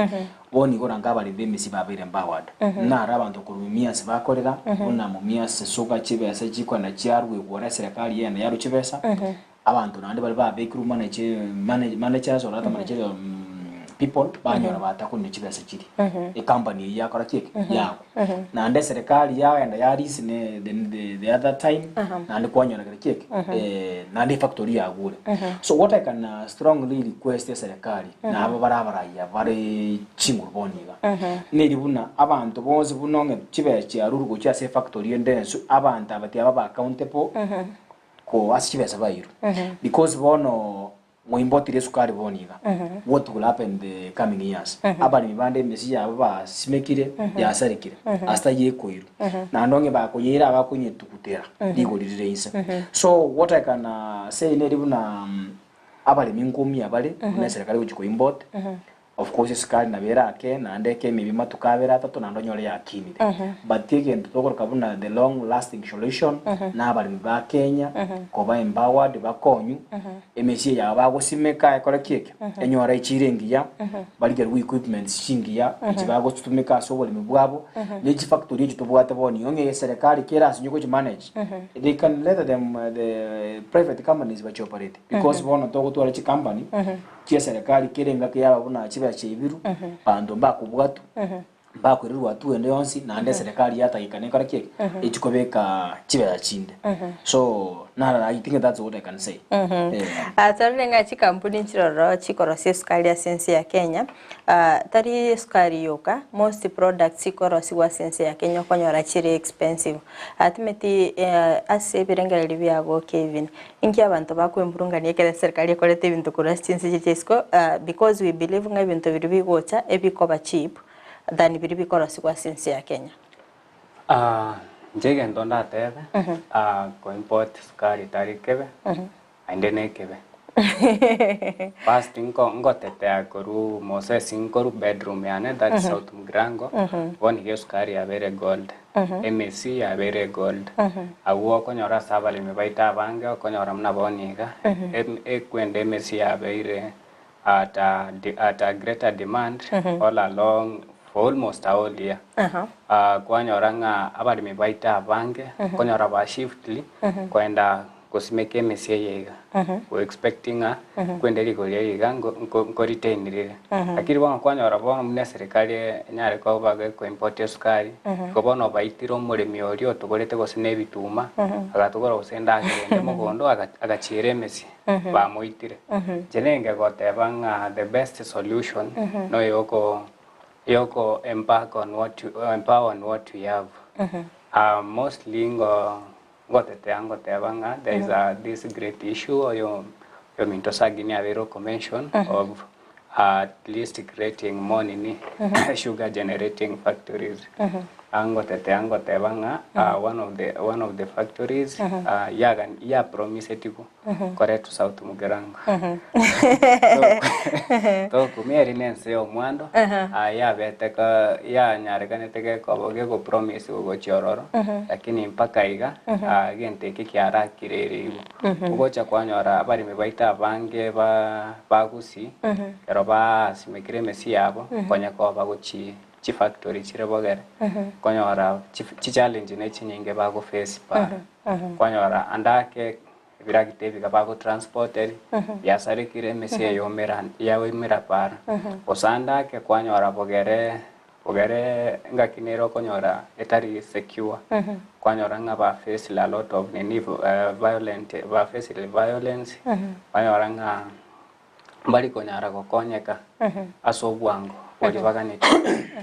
Bono igoro anga abaremi b'emesi babeire empowered. Naro abanto korwa Mumias bakorera, buna Mumias sugar chibesa chikogenda chiaruegwa ore eserekari yegenda yarua chibesa, abanto naende baria babekirwe manage manage managers or other managerial people banyora batakonire chibesa chiria. Ecompany eyio yakora ki eke? Yagwa. Naende eserekari yagenda ya lease ne the the the other time naende kwanyora kere ki eke? Naende efactory yagure. So what I can strongly request eserekari na aba bare abaraiya bare chinguru bono iga, neri buna abanto bonsi buna onge chibesa chiarurwe gochia ase efactory ende ensu, abanto aba tiababa accountable ko ase chibesa bairwe. Because bono moimbotire esukari bono iga, what will happen the coming years? Abaremi bande emesi yabo basimekire yasarekire ase taiyo ekoirwa, naende onge bakoyeira abakonyetugutera rigori rire inse. So what I can say neri buna Abaremi nkomia bare buna eserekari egochia koimport, of course esukari nabo erake naende eke maybe matuko abere atato naende onyore yakinire. But egento tokoroka buna the long lasting solution na abaremi ba Kenya koba empowered bakonywu emesie yabo bagosimeka ekore ki eke enyore echire engiya barigerwe equipments chingiya echi bagochitumeka ase oboremi bwabo ne chifactory echi tobwate bono igo ng'a eserekari kera ase onye gochimanage they can let them the private companies bachioperate. Because bono togotwara chicompany chia serikali kera engaki yaba buna chibesa chiaibiru, banto mbakobwatwa, mbakoirerwa hatua ende yonsi, naende eserekari yatagekana ekore ki? Echi kobeka chibesa chinde. So naro I think that's what I can say. Eh. Ah, torore ng'a chikampuni nchiroro chikorosia esukari ase ense ya Kenya, ah, tari esukari yoka, most products chikorosigwa ase ense ya Kenya okonyora chire expensive. Ah, timeti ase ebirengererio biago Kevin, Inki abanto bakwemurungania ekero eserikari ekorete ebinto korwa ase chinse chiria chia isiko because we believe ng'a ebinto biria bigocha ebikoba cheap than biria bikorosigwa ase ense ya Kenya. Inche egento ndatebe, ko import sukari tari kebe, naende ne ekebe. First nko ngotetea korwa Moses nkorwa bedroom yane that's South Mgirango, bono iga esukari yabeire gold. Emesi yabeire egold. Agwo okonyora ase abaremi baito abange okonyora buna bono iga, ekwende emesi yabeire at a at a greater demand all along for almost a whole year. Kwanyora ng'a abaremi baito abange okonyora ba shiftly koenda. Gosimeka emesie eye iga. We expecting ng'a kwende rigori eri iga nko nko nko retain rire. Lakini bono kwanyora bono buna eserikari enyare koba geko import esukari, igo bono baitire omoremi oria otogorete gose na ebituma, agatogora gose endagera ende mogondo aga agachiera emesie, bamoitire. Inche nenge goteba ng'a the best solution, noyoko yoko embark on what empower on what we have. Mostly ngo Ngotetea ngoteba ng'a there is a this great issue oyo ominto Sagini abeire okomention of at least creating more nini sugar generating factories. Ngotetea ngoteba ng'a one of the one of the factories yaga yapromisetigwe koretwa South Mugirango. Tokumia eri nense ya omwando yabete ka yanyarekanete gekoba gegopromise gochia ororo lakini mpaka iga gento eke kiarakire ere igo. Ogocha kwanyora abaremi baito abange ba bagusii ekero basimekire emesi yabo konya koba gochi chifactory chire bogere konyora chichallenge ne chinyinge bagoface para. Kwanyora ande ake Ebiragita ebi iga bagotransporteri, biasarekire emesie eyomera yaoimera para. Gose ande ake kwanyora bogere bogere engaki nere okonyora etari secure, kwanyora ng'a ba faced a lot of nini violent ba faced violence, kwanyora ng'a mbari konyara gokonyeka ase obwango boria baganeti.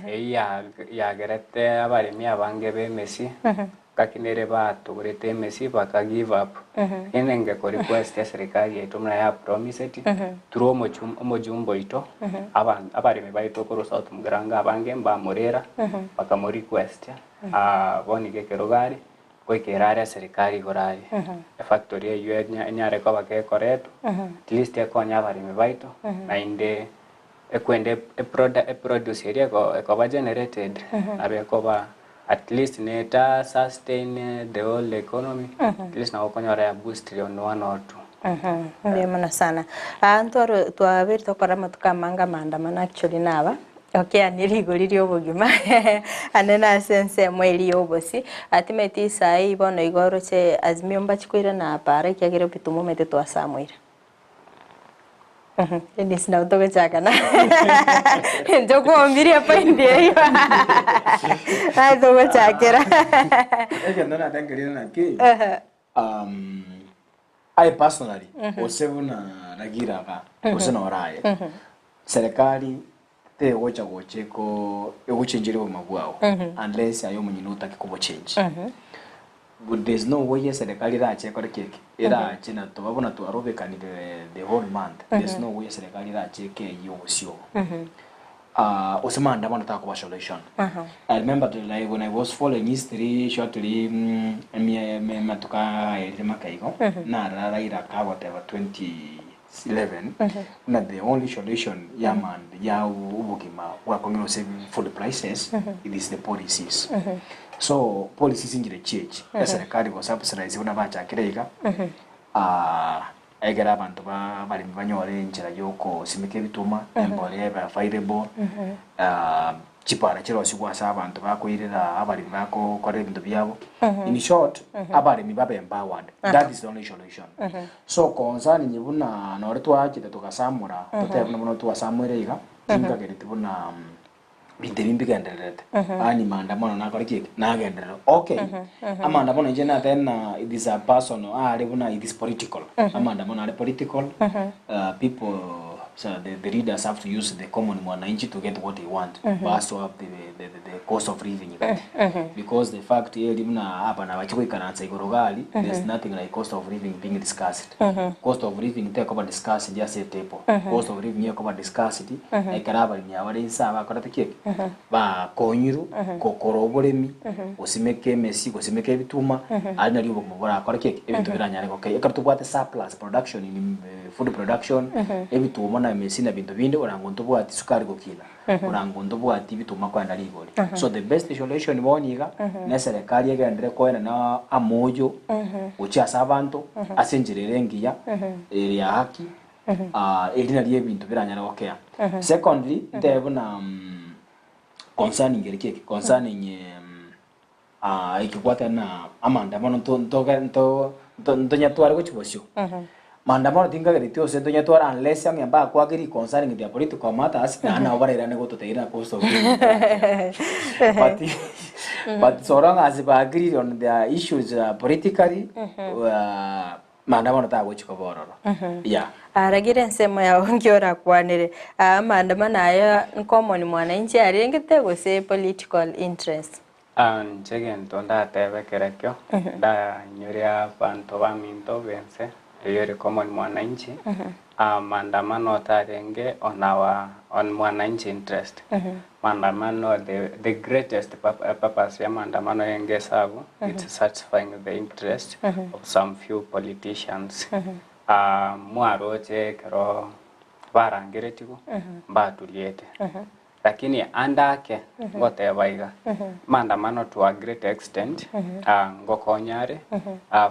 Eyio yagerete abaremi abange b'emesie Gaki nere batogorete emesi baka give up. Lakini nge ko request eserikari yaito buna ya promiseti through omojumbe oito abaremi baito korwa South Mugirango abange mbamorera bakamo request bono iga ekerogo are goikera are eserikari igoro aria. Efactory eywo enyare koba gekoretwa at least ekonye abaremi baito naende Ekwende eproduce eria ekoba generated nabo ekoba at least neta sustain the whole economy at least nabo okonyora ya boost on one or two. Mbuya mono sana. Ah, ntwaro twabeire tokora amatuko amange amaandamano actually naba okeania rigori ria obogima ande na ase ensemo eria ya obosie. Timanyeti isayi bono igo oroche Azimio mbachi koirana para ekiagera ebituma omanyete twasamoire. Dennis nabo togochaka na inche okwombirie epoint eyio naye togochakera. Egento natengerire naki, I personally, gose buna Ragira iga, gose noro aye, serikali tegocha gocha eko egochengeria obogima bwao unless aye omonyene otake kobochengi. But there's no way eserekari erache ekore ki eke? Erache na toba buna twarobekanire the whole month, there's no way eserekari erache ekeyie obosio obo. Ah, gose maandamano takoba solution. I remember the, like when I was following history shortly mm, emie- eme- amatuko aerire maka igo, narara Raila akagoteba 2011 buna the only solution ya amand ya obogima bwakong'ire gose food prices it is the policies. So policies nchire chiechi eserekari go subsidize buna bachakire iga egere abanto ba abaremi banyore enchera ya okosimeka ebituma embolea ebe available chipara chirosigwe ase abanto bakoirera abaremi bakokora ebinto biabo. In short abaremi babe empowered that is the only solution. So concerning buna nore twachete togasamora totebe buna bono twasamoire iga tinkagereti buna binto ebi mbigendererete yaani maandamano nakore ki eke nagenderere okay amaandamano inche natebe na it is a personal are buna it is political amaandamano are political people so the, the leaders have to use the common mwananchi to get what they want bas to have the, the, the, the cost of living gati because the fact eri buna aba nabache goikaransa igoro gari there's nothing like cost of living being discussed Cost of living tekoba discussed ase etable. Cost of living ekoba discussed ekero abaremi aba bare inse aba bakorete ki eke? Bakonyirwe gokora oboremi, gosimeka emesi, gosimeka ebituma, aria nario obogima borakore ki eke? Ebinto biranyare gokei. Ekero tobwate surplus production in food production, ebituma na emesi na binto binde, orango ntobwati sukari gokina, orango ntobwati ebituma koenda rigori. So the best solution bono iga, na eserekari egenderere koenana amoyo gochia ase abanto, ase enchera ere engiya, ere ya haki, eri nario ebinto biranyare gokea. Secondly, ntebe buna concerning ere ki eke, concerning ekebwatani na amaandamano nto ntoge nto. Nto- Ntonyatware gochia bosio. Maandamano tinkagereti ose ntonyatware unless ang'e mbakwake concerning their political matters, naende nabo barairane gototeira cost of living. But, but so long as ba agreed on their issues politically, maandamano tagochi koba ororo. Yeah. Aragire ensemo yao nki orakwanere? Amaandamano aya ncommon mwananchi arengete gose political interest? Inche egento ndatebe kerekio, ndanyoria abanto baminto b'ense eyio ere common mwananchi, maandamano tarenge on our on mwananchi interest. Maandamano the the greatest purpose ya maandamano enge esabu, it's satisfying the interest of some few politicians. Mwaroche ekero barangeretigwe, mbatuliete. Lakini ande ake ngoteba iga, maandamano to a great extent ngokonya are,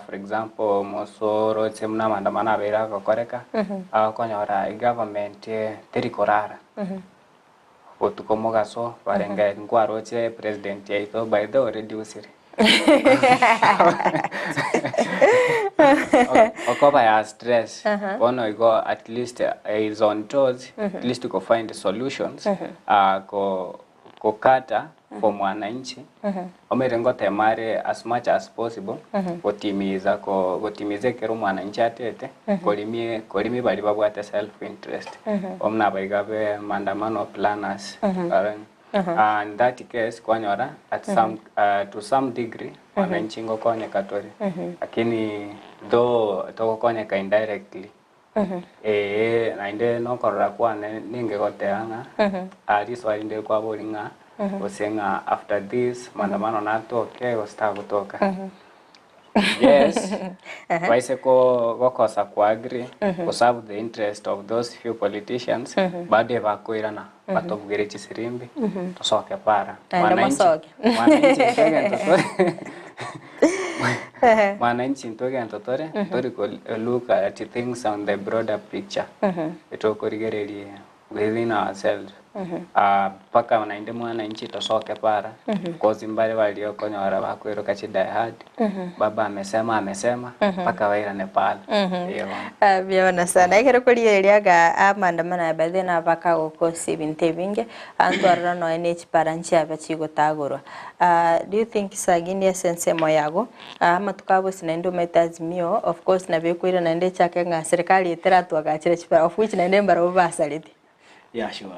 for example omosoroche buna amaandamano abeire agokoreka, okonyora egovernment teri korara botuko mogaso barenge nkwaroche president yaito by the way oreducire okoba ya stress bono igo at least is on toes at least go find solutions ko kokata for mwananchi omanyete ngotema are as much as possible gotimiza ko gotimiza ekero mwananchi atete korimie korimi baria babwate self interest buna abaiga be maandamano planners In that case kwanyora at some to some degree wananchi ngokonyeka tore lakini though togokonyeka indirectly eeh naende nokorora kwane ninge goteba ng'a riswali ndire kwaboria ng'a gose ng'a after this maandamano natoke gose tagotoka. Yes, baise ko gokosa ko agree ko serve the interest of those few politicians bado ebakoirana batobugere chisirimbi tosoke para. Naende Mwananchi mosoke. mwananchi intwe egento tore mwananchi intwe egento tore tori ko look at things on the broader picture etokorigereria within ourselves mpaka naende mwananchi tosoke para cause mbare baria okonyora bakoiroka chi die hard baba amesema amesema mpaka bairane pala eh bono. Ah, buya sana ekero korigereria aga amaandamano aya by the way nabaka gokosia ebinto ebinge abanto aroro nonya ne chipara nchiabe chigotagorwa Ah, do you think sagini ase ensemo yago amatuko abo gose naende omanyete Azimio of course nabo ekoira naende echake ng'a serikali eye teratwagachere chipara of which naende mbarabwo basarete. Yeah, sure.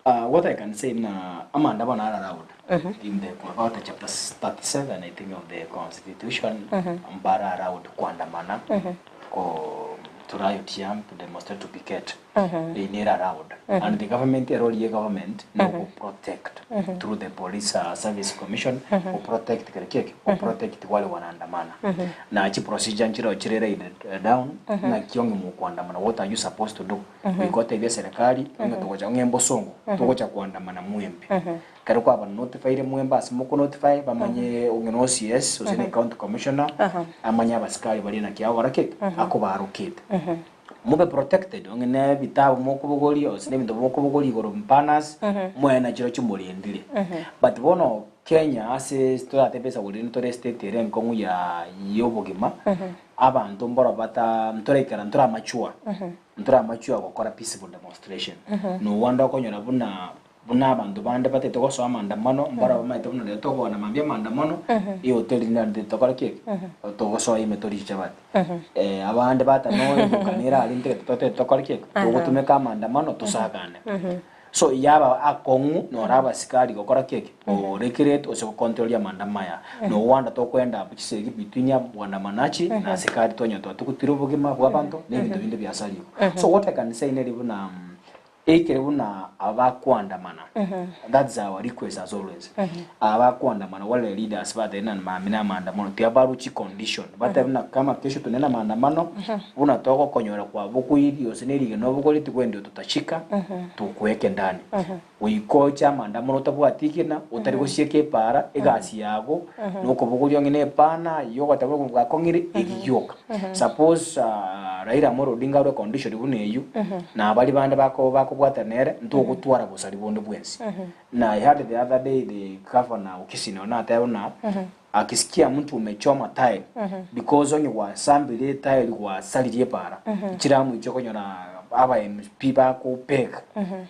What I can say na amaandamano are allowed in the about chapter 37 I think of the constitution mbare allowed kuandamana ko to riot here to demonstrate to picket Eye nere allowed and the government erori ye government no go protect through the police service commission go protect kere kieke go protect wale wanaandamana na chi procedure nchireo chire laid down ng'aki onge mokoandamana what are you supposed to do goika otebie serikali onge togocha ng'e mbosongo togocha koandamana mwembe Ekero kwaba notifyire mwembe ase moko notify bamanye onge na OCS gose ne county commissioner amanye abasikari baria naki agokora ki akobarokete. Mobe protected onge ne ebitabu mokobogoria gose ne ebinto mokobogoria igoro banners moe na chirochio morendire. But bono Kenya ase toratebe esabu rende tore estate ere enkong'u ya ya obogima abanto mboro bata ntoraikara ntore amature ntore amature gokora peaceful demonstration. Nowande okonyora buna Buna abanto bande batete gosoa amaandamano, mbaro bamaete buna riria tokoana mambia amaandamano, ehoteli naende tokore ki? Togosoa ime torie chichabati. Abande bata noe eduka nere aria ntagete totete tokore ki? Togotumeka amaandamano tosagane. So yaba akong'u nore abasikari gokora ki? Orekerete gose gocontrolia amaandamano aya. Nowanda tokoenda abwo chisegi between abandamanachi na asikari twanyora twatugutire obogima bwa abanto na ebinto binde biasarigwe. So what I can say neri buna Ekere buna abakoandamana, that's our request as always, abakoandamana wale leaders batebire na mambia na maandamano tiabarwe chicondition, batebe buna kama kesho tunaenda maandamano, buna togokonyora kwabokoirie gose na erigena obogori tigwendi ototashika, tokoeke ndani. Goika oche amaandamano otabwati ekina, otari gosieka epaara, egasi yago, na okobogoria onye na epana, ayio ogoteba buna bwakong'ire, eki gioka. Suppose. Raila Amolo Odinga arwe condition buna eywo, na baria bande bako bakobwatana nere, ntogotwara bosari bonde bwensi. Na I heard the other day the governor o Kisii nonye nateba buna, akisikia mtu umechoma tairi, because onye gwasambire etairi gwasaririe epara, chiramoiche okonyora aba MP bakobeka,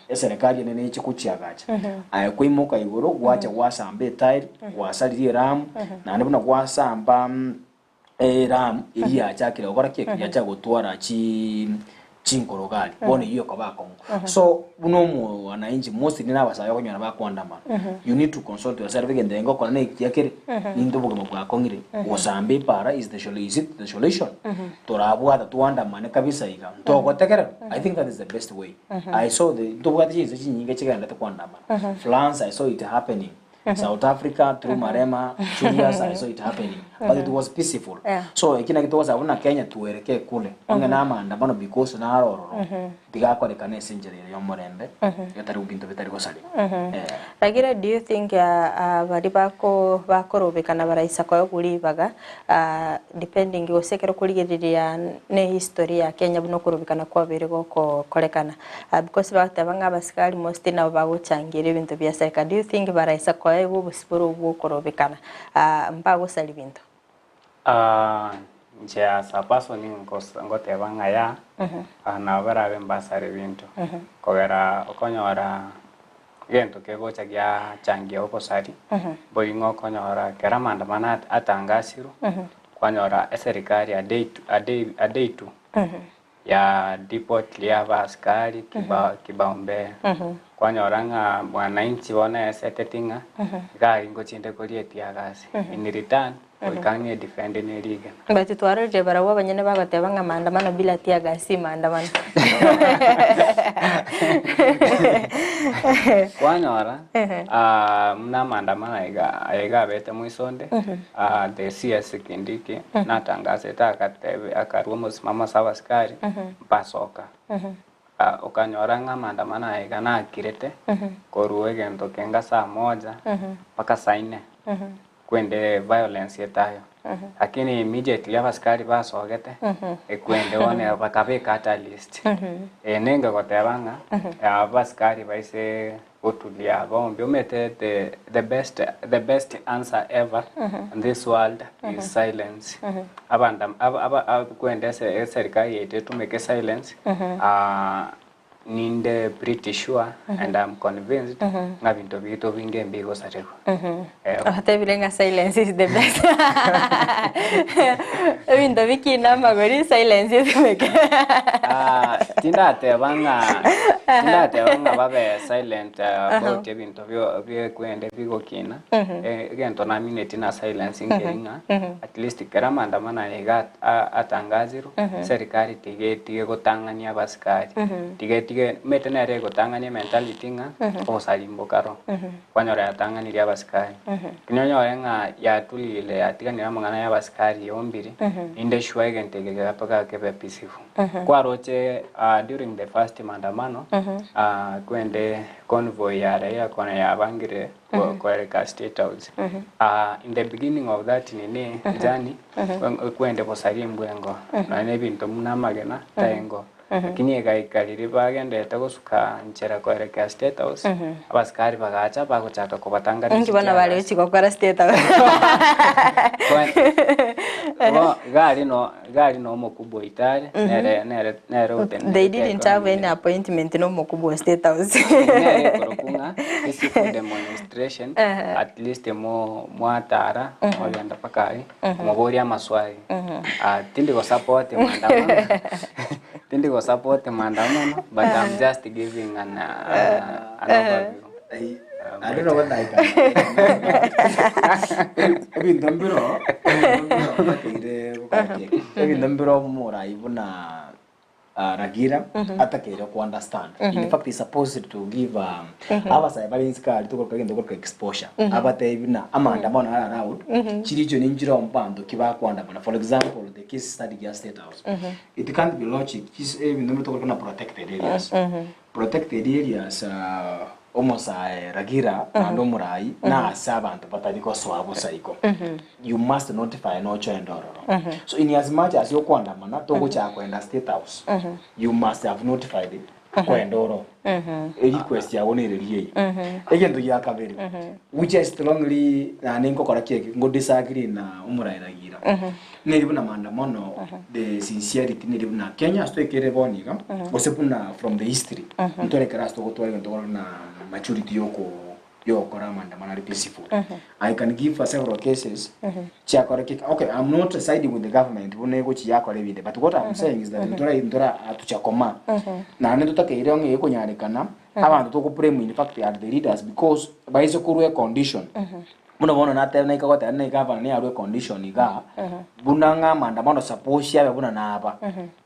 eserekari ende neche kochiagacha. Aye kwaimoka igoro gwacha gwasamba etairi, gwasaririe eramu, naende buna gwasamba Eramu eria yachakire gokora ki? Yachaka gotwara chi chinkorogari bono eyio ekoba akong'u. So buna omwananchi mostly na abasae okonyora bakoandamana you need to consult yourself egento eke ngokora na ekiya kere ninde obogima bwakong'ire gosamba epara is the is it the solution torabwata twandamane kabisa iga ntogotegererwa I think that is the best way I saw the ntobwate chinse chinyinge chigenderete koandamana France I saw it happening South Africa through Malema, Julius, I saw it happening. But it was peaceful. Yeah. So eki naki togosaba buna Kenya tuelekee kule. Onge na maandamano because naro ororo. Tigakorekana ase enchera ere y'omorembe, etari binto bitari gosaria. Eh. Lakini do you think baria bako bakorobekana baraisa koegwa ribaga depending gose ekero okorigereria ne history ya Kenya buna okorobekana kwabeire gokorekana Because bagoteba ng'a abasikari mostly nabo bagochangira ebinto bia serikali. Do you think baraisa koegwa obosibore obwo bwokorobekana mbagosaria binto? Inche as a person ngoteba ng'a yah, nabo barabe mbasare ebinto. Kogera okonyora egento kegocha giachangia obosari, boigo okonyora ekero amaandamano atangasirwe, kwanyora eserikari a day a day two. Ya deport ria abasikari kiba kibaumbele. Kwanyora ng'a mwananchi bono eseteti ng'a iga ingochinde koria etiagasi. In return, goika ng'e defend ne rigena. But twarorire barabwo abanyene bagoteba ng'a maandamano bila teargas si maandamano. Kwanyora buna amaandamano aiga aiga abete moisonde, The CS Kindiki natangasete agatebe akarua omosimamo ase abasikari mbasoka. Okanyora ng'a amaandamano aya iga nakirete korwa egento kenga saa moja mpaka saa nne kwende violence etayo. Lakini immediately abasikari basogete ekwende bono bakabeka at least. Nenge goteba ng'a abasikari baise Gotulia bombi omete the the best the best answer ever in this world is silence. Abanda aba aba ab- kwenda ase eserikali yaito etumeke silence ninde pretty sure and I'm convinced ng'a binto biaito binge mbigosarigwa. Eh, Otebire ng'a silence is the best. Ebinto bikina amagori silence etumeke. Ah, tindateba ng'a tindateba ng'a babe silent about ebinto bio biekwende bigokina Eh, egento namineti na silence nkeri ng'a at least kera amaandamano aya iga atangazirwe serikali tiga etige gotang'ania abasikari tiga etige omanyete nere egotang'ania ementality ng'a obosarimboka aro Kwanyora yatang'anirie abasikari. Lakini onyore ng'a yatulire yatiganire amang'ana ya abasikari yombire, inde sure egento eke gepaka kebe peaceful. Kwaroche during the first maandamano, kwende convoy ya Raila kona yabangire koereka state house. In the beginning of that nini journey, kwende bosaria embwengo, nonya na ebinto buna amagena, taengo. Lakini egaika riria bagenderete gosuka nchera koerekera State House, abasikari bagacha bagochaka kobatangania Inki bono bare chitiagasi. gochi gokora State House? Bo gari no gari no omokubwa oito are nere nere nere They otenenerete didn't have economy any appointment na omokubwa o State House. nere ekorokwa ng'a peaceful demonstration at least mo mwatara mwagenda mpaka aria Omoborie amaswali. Ah, tindi go support maandamano. Tindi go support maandamano, but I'm just giving an, an overview. I don't know whether I can. Ebinto mbiro, ebinto mbiro mbateire gokora ki? Ebinto mbiro omorai buna Ragira atakeire ko understand. In fact he's supposed to give abasae bare inse kare tokoroka egento tokoroka exposure. Abatebi buna amaandamano are allowed, chiricho ninchire mbanto ki bakoandamana. For example, the case study gia State House. It can't be logic, chis ebinto mbire tokoroka buna protected areas. Protected areas. Omosae Ragira naende omorai na ase abanto batari gosoa bosa igo. You must notify nochoende ororo. So in as much as okoandamana togochaka koenda state house, you must have notified koenda ororo. Erequest yago nere riaye. Egento gia kabere, which I strongly naende nkokora ki eke, ngo disagree na omorai Ragira. Neri buna maandamano, the sincerity neri buna Kenya ase toikere bono iga, gose buna from the history, ntorekere ase togotwara egento tokora buna maturity yoko yogokora amaandamano are peaceful. I can give a several cases chiakorekire, okay I'm not siding with the government buna egochi yakora ebinde, but what I'm saying is that ntora ntora atuchakoma, naende ntotakeire ong'e ekonyarekana, abanto togo blame in fact are the leaders because baise korwa econdition. Buna bono nateba naika goteba na egavana neyarwe econdition igaa, buna ng'a amaandamano suppose abe buna naba,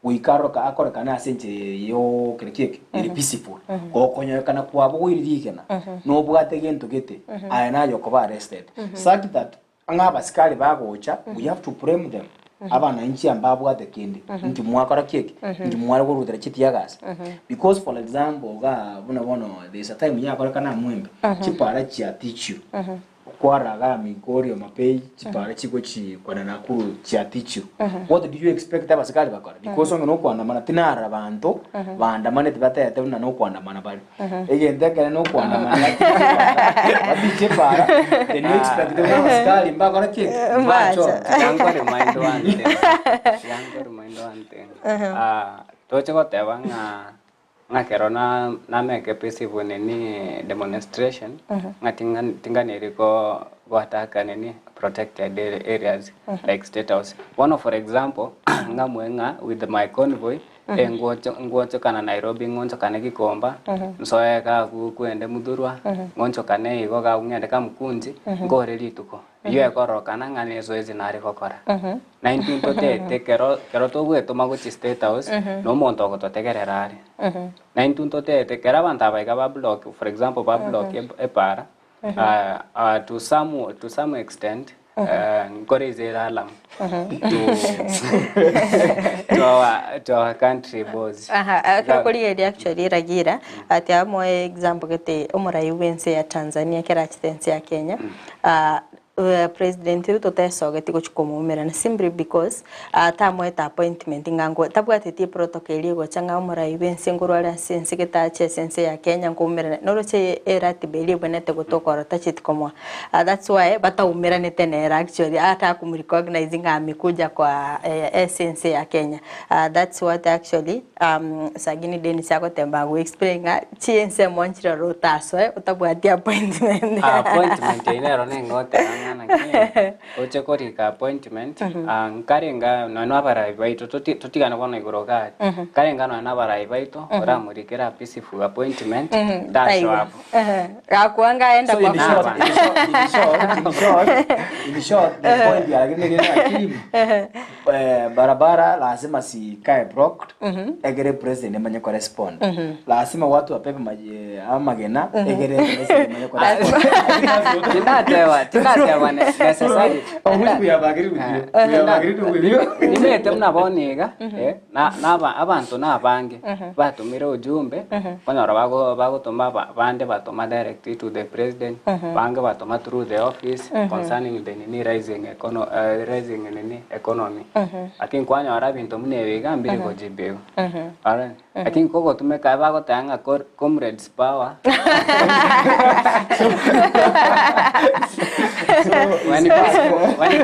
goika aroka akorekane ase enchera eye yo kere ki eke, ere peaceful. Gokonyorekana kwabo goire rigena, nobwate gento gete, aye naye okoba arrested. Such that ng'a abasikari bagocha, we have to blame them, abananchi mbabwate kende, nki mwakora ki eke, nki mware korutera chitear gas. Because for example igaa buna bono there is a time yakorekana Mwembe, chipara chiatichirwe, okwaraga Migori Homa Bay chipara chigochi kwana Nakuru chiatichirwe. What do you expect abasikari bakore? Because onye nokoandamana tinarora banto baandamaneti batebete buna nokoandamana bare. Egento ekere nokoandamana batiche epara, then you expect buna abasikari mbakore ki? Mbacho. Tiga remind one thing. Tiga remind one thing. Ah, toche goteba ng'a ng'a kero na nameke peaceful nini demonstration ng'a tinganeri go goataka nini protected areas like state house. Bono for example ng'amue ng'a with my convoy ngwochokana Nairobi ng'onchokane Gikomba nsoe gaku kwende Muthurwa ng'onchokane igo gaku ng'ende Kamukunji nkore rituko eywo ekororokana ng'a ne ezoezi nare gokora. Na intwe ntotete kero kero togwetoma gochia state house na omonto ogototegerera are. Na intwe ntotete kero abanto aba iga ba block for example ba block epara to some extent nkoraise ere alarm to our country boss. Aha, ekero okorigereria actually Ragira, ati amoe example gete omorai bwa ense ya Tanzania ekero achete ense ya Kenya, ah, President Ruto tesogeti gochia komoumerana simply because tamoete appointment ng'a ngo tabwateti eprotocol eria egocha ng'a omorai bwa ense nkorwa are ase ense gete ache ase ense ya Kenya nkoumerana noroche eratiba eria ebwenerete gotoka oro tacheti komoa. That's why bataumeranete nere actually ata komorecognize ng'a amekuja kwa ase ense ya Kenya. That's what actually Sagini Dennis agotemba go explain ng'a chinsemo nchiroro otasoe otabwati appointment. Appointment eyio nero nengoteba ng'a naki oche korika appointment nkarenga nonya na abarai baito totigane bono igoro iga nkarenga nonya na abarai baito oramorikere a peaceful appointment tashow up. Gakwanga aenda So in short, in short, in short, in short, in short, the point ya lakini ni akili barabara lazima sikae blocked egere president emanye correspond lazima watu wapepe amagena egere president emanye correspond. Tindateba necessary. Of which we have agreed with you. We have agreed with you. Nimete buna bono iga naba abanto nabange batumire ujumbe konyora bagotoma bande batoma directly to the president bange batoma through the office concerning the nini rising nini economy lakini kwanyora ebinto buna ebi iga mbiri gojibiwa. Alright. Lakini kogotumeka bagoteba ng'a comrades power when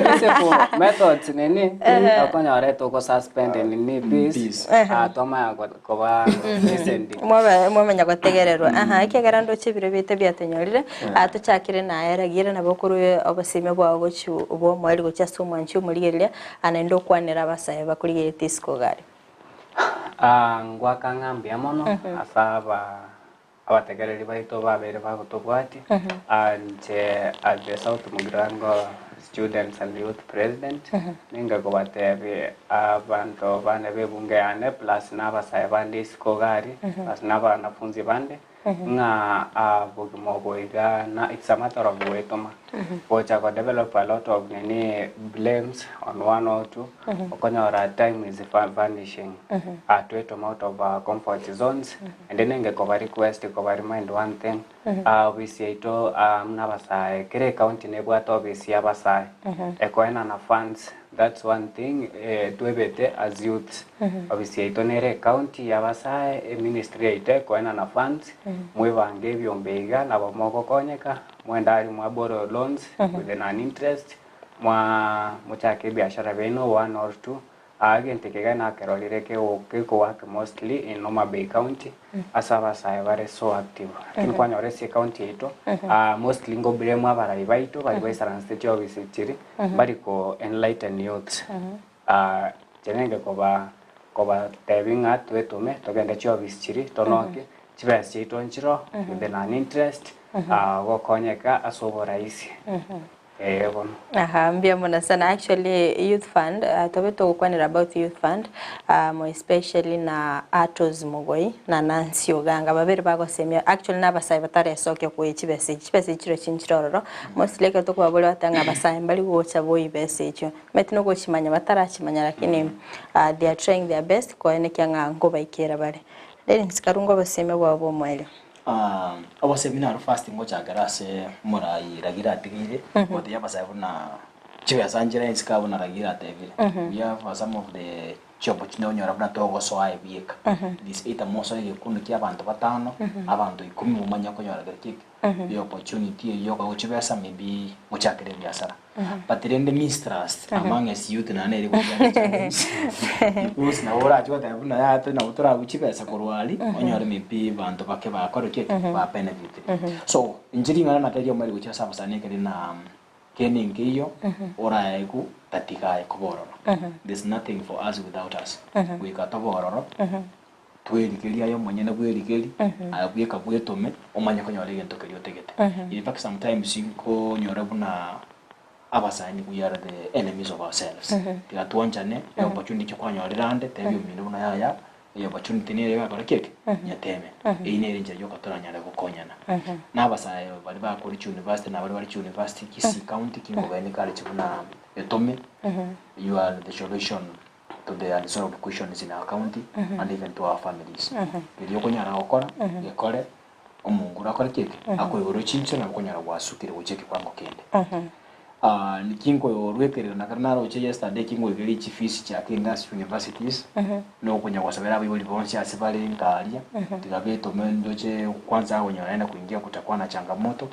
peaceful methods nini okonyora togosuspend nini peace twamanya koba listened. Mwamenya gotegererwa aha ekiagera ndoche ebiro biaito biatonyorire tochakire naye Ragira nabo okorwa obosime bwao gochi bwa omoerio gochia ase omwanchi omorigereria naende okwanera abasae bakorigeretie isiko iga aria. Ngwaka ng'a mbuya mono ase aba abategereri baito babeire bagotobwatia. Inche as the South Mugirango Students and Youth President ninge kobatebia abanto bane ba ebunge yane plus na abasae bande isiko iga aria plus na abanafunzi bande. Ng'a bogima obo iga na it's a matter of goetoma. Gocha go develop a lot of nini blames on one or two, okonyora time is vanishing. Twetoma out of our comfort zones, and nenge koba request koba remind one thing, Ofisi yaito buna abasae, kera ecounty nebwate ofisi ya abasae, ekoenana funds, that's one thing twebete as youths. Ofisi yaito nere ecounty ya abasae, eministry yaito ekoenana funds, mwebange ebiombe iga nabo mogokonyeka, mwende aria mwa borrow loans with non interest, mwa mochake ebiashara biaino one or two. Aa egento eke iga nakerorire kegowork mostly in Homa Bay county ase abasae bare so active. Lakini kwanyora ase ecounty yaito mostly ngo blame abarai baito baria baisaransete chiofisi chiria mbari ko enlighten youths. Inche nenge koba kobatebia ng'a twetome togende chiofisi chiria tonokie chibesa chiaito nchiroo with non interest gokonyeka ase oboraisi. Ee bono. Aha, mbuya mono sana. Actually, youth fund, tobe togokwanera about youth fund, more especially na Atos Mogoi na Nancy Oganga, babere bagosemia, actually na abasae bataresokia koyia chibesa echi. Chibesa echi chirochio nchire ororo, mostly ekero tokobaboria bagoteba ng'a abasae mbari gocha boyia besa echio. Omanyete nogochimanya batarachimanya lakini they are trying their best koenekia ng'a nkobaikera bare. Dennis Karungu obosemia bwabo bwa omoerio. Obosemi naro first ngochakera ase morai Ragira atigeire, gotebia abasae buna chibesa nchire inse ka buna Ragira atebire. We have some of the chiopportunity onyora buna togosoa aye bieka. It is either mosoe egekundi kia abanto batano, abanto ikomi momanye konyora kere ki eopportunity eywo yokoegwa chibesa maybe mochakere ebiasara. But rende mistrust among as youth naende ere gotiga challenge because nabo orache goteba buna yaya tari nabo toragwe chibesa korwa aria onyore maybe banto bake bakore ki ba benefit. So inche ring'ana nateria omweri gochia ase abasani ekere na kende nkeiyo oraegwe tatiga aye koba ororo. There's nothing for us without us. Goika tobe ororo Twerigerie aye omonyene bwerigerie, aye bweka bwetome, omanye konyora egento keria otagete. In fact sometimes nkonyora buna abasani we are the enemies of ourselves. Tiga twanchane, eopportunity ekio kwanyorire ande, tebia omino buna yaya, eopportunity nere egakora ki eke? Nyeteme. Eyio nere enchera yoka toranyare gokonyana. Na abasae baria bakore chiuniversity na baria bare chiuniversity Kisii county, kingogania college buna etome, you are the solution to the unsolved questions in our county and even to our families. Keria okonyara gokora, gekore, omonguru akore ki eke? Akoigorere chinchera nabo okonyora gwasukire gochia ekewango kende. Nki nkoyorwekerera na kare naroche yesterday eki ngoigereria chifees chiakende ase universities, na okonya gosabera abaibori bonsi ase bare nka aria, tiga betome ndoche kwanza agonyora naende kuingia kutakuwa na changamoto,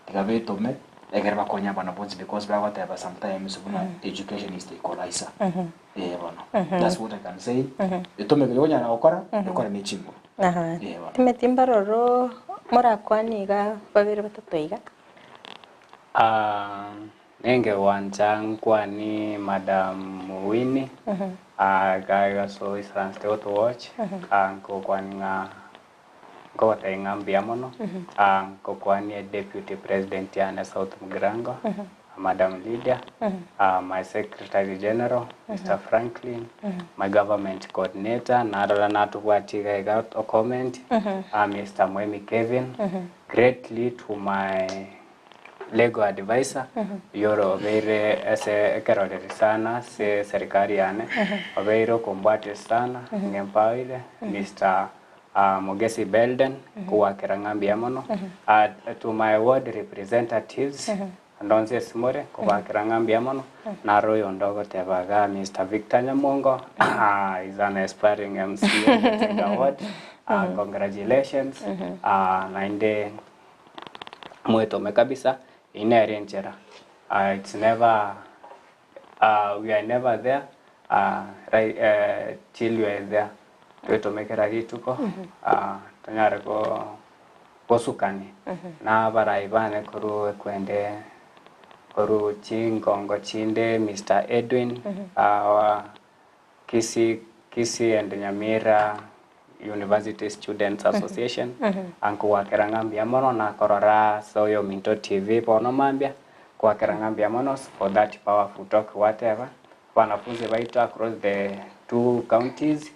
tiga betome. Ekero bakonya abana bonsi because bagoteba sometimes buna education is the equalizer. Eh bono. That's what I can say. Etome keria okonyara gokora, ekore ne chinguru. Aha. Eh bono. Timeti mbaroro morakwane iga babere batato iga. Ah, nenge gwancha nkwani Madam Winnie, ah, iga iga so isaransete goto watch, ah, nkokwani ng'a Nkogotebia ng'a mbuya mono, nkokwanie Deputy President yane South Mugirango, Madam Lydia, my Secretary General, Mister Franklin, my Government Coordinator, narora natobwatie iga iga o comment, Mister Mwemi Kevin, greatly to my Legal adviser, oyio ore obeire ase ekeroreri sana ase serikali yane, obeire okombwatia sana, ng'empaoire, Mister Mogesi Belden, kogwakera ng'a mbuya mono. To my ward representatives, ande onsi ase more, kogwakera ng'a mbuya mono. Naro oyonde ogoteba iga Mister Victor Nyamongo, is an aspiring MCA Gitega ward, congratulations, naende mwetome kabisa, eyio nere enchera, it's never we are never there till you are there, twetome kera rituko tonyare gosukania na abarai bane korwa ekwende korwa chingongo chinde Mister Edwin our Kisii Kisii and Nyamira University Students Association ankogwakera ng'a mbuya mono nakorora ase Oyominto TV bono mambia Goakera ng'a mbuya mono for that powerful talk gwateba, wanafunzi baito across the two counties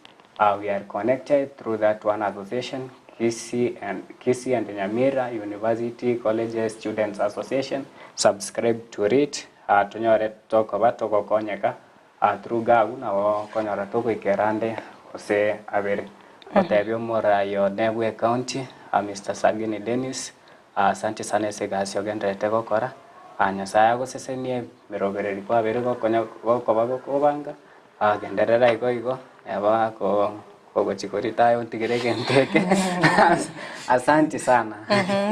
we are connected through that one association. Kisii and, Kisii and Nyamira University Colleges Students Association, subscribe to it, tonyore tokoba togokonyeka through gabu nabo okonyora togoikera ande gose abere. Gotebia omorai one bwe county, Mister Sagini Dennis, Asante sana ase egasi ogendererete gokora. Nyasae agosesenie emerobererio kwabeire gokonya gokoba gokobanga, genderera igo igo, neba ko kogochia koritaya ontigere egento eke. Asanti sana.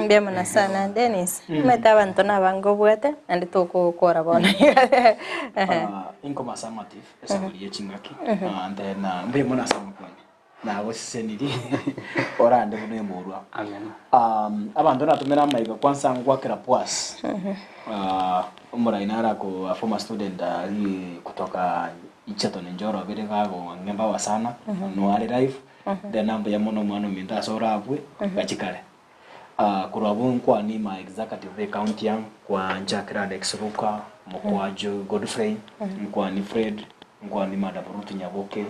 Mbuya mono sana Dennis. Omanyete abanto nabange obwate naende togokora bono iga. Inkoma summative esaburi ye chingaki and then mbuya mono ase amakwani. Nagosesenirie orande buna emurwa. Amen. Abanto natomera amaiga kwanza ngwakera pwas. Omorai nare ako a former student ari kutoka Egerton Njoroge iga agong'embawa sana noare life then mbuya mono omwana ominto ase orabue gachia kare. Korwa abwo nkwane my executive be county ya nkwanchakera Alex Ruka, Mokwajo Godfrey, nkwani Fred, nkwani Madam Ruth Nyaboke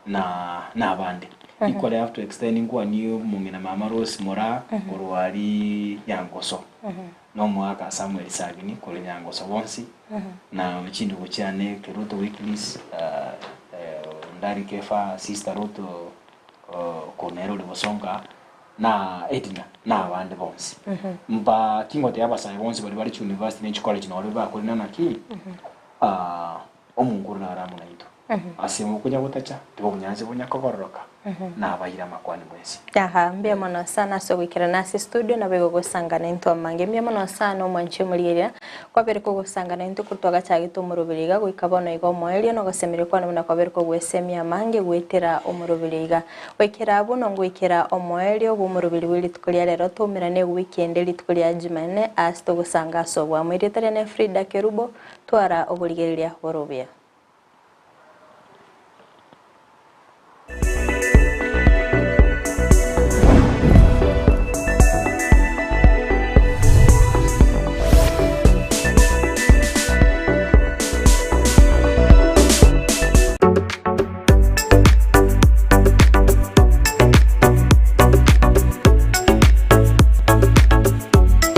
na na abande. Equally I have to extend nkwani omong'ina mama Rose Moraa korwa aria Nyangoso, na omogaka Samuel Sagini korwa Nyangoso bonsi, na chindugu chiane Keruto Wycliffe, Ondari Kefa, Sister Ruth Korwa nere ore bosonga, na Edna, na abande bonsi. Mba kingotebia abasae bonsi baria bare chiuniversity ne chicollege noro bakorina naki, Omonguru nare amo naintwe. Ase okonya gotacha, tiga obonyansi bonya kogororoka, nabaire amakwani mwensi. Aha, mbuya mono sana ase ogoikerana ase estudio naboigo gosangana intwe amange. Mbuya mono sana omwanchi omorigereria kwabere kogosangana intwe korwa twagachagete omoroberi iga goika bono iga omoerio na ogosemeria kwane buna kwabere kogwesemia amange goetera omoroberi iga. Goikera abwo nongoikera omoerio bw'omoroberi bwe rituko ria rero toumerane ewiki ende rituko ria Jumanne ase togosanga ase oboamo. Erieta riane Frida Kerubo, twara oborigereria bore obuya.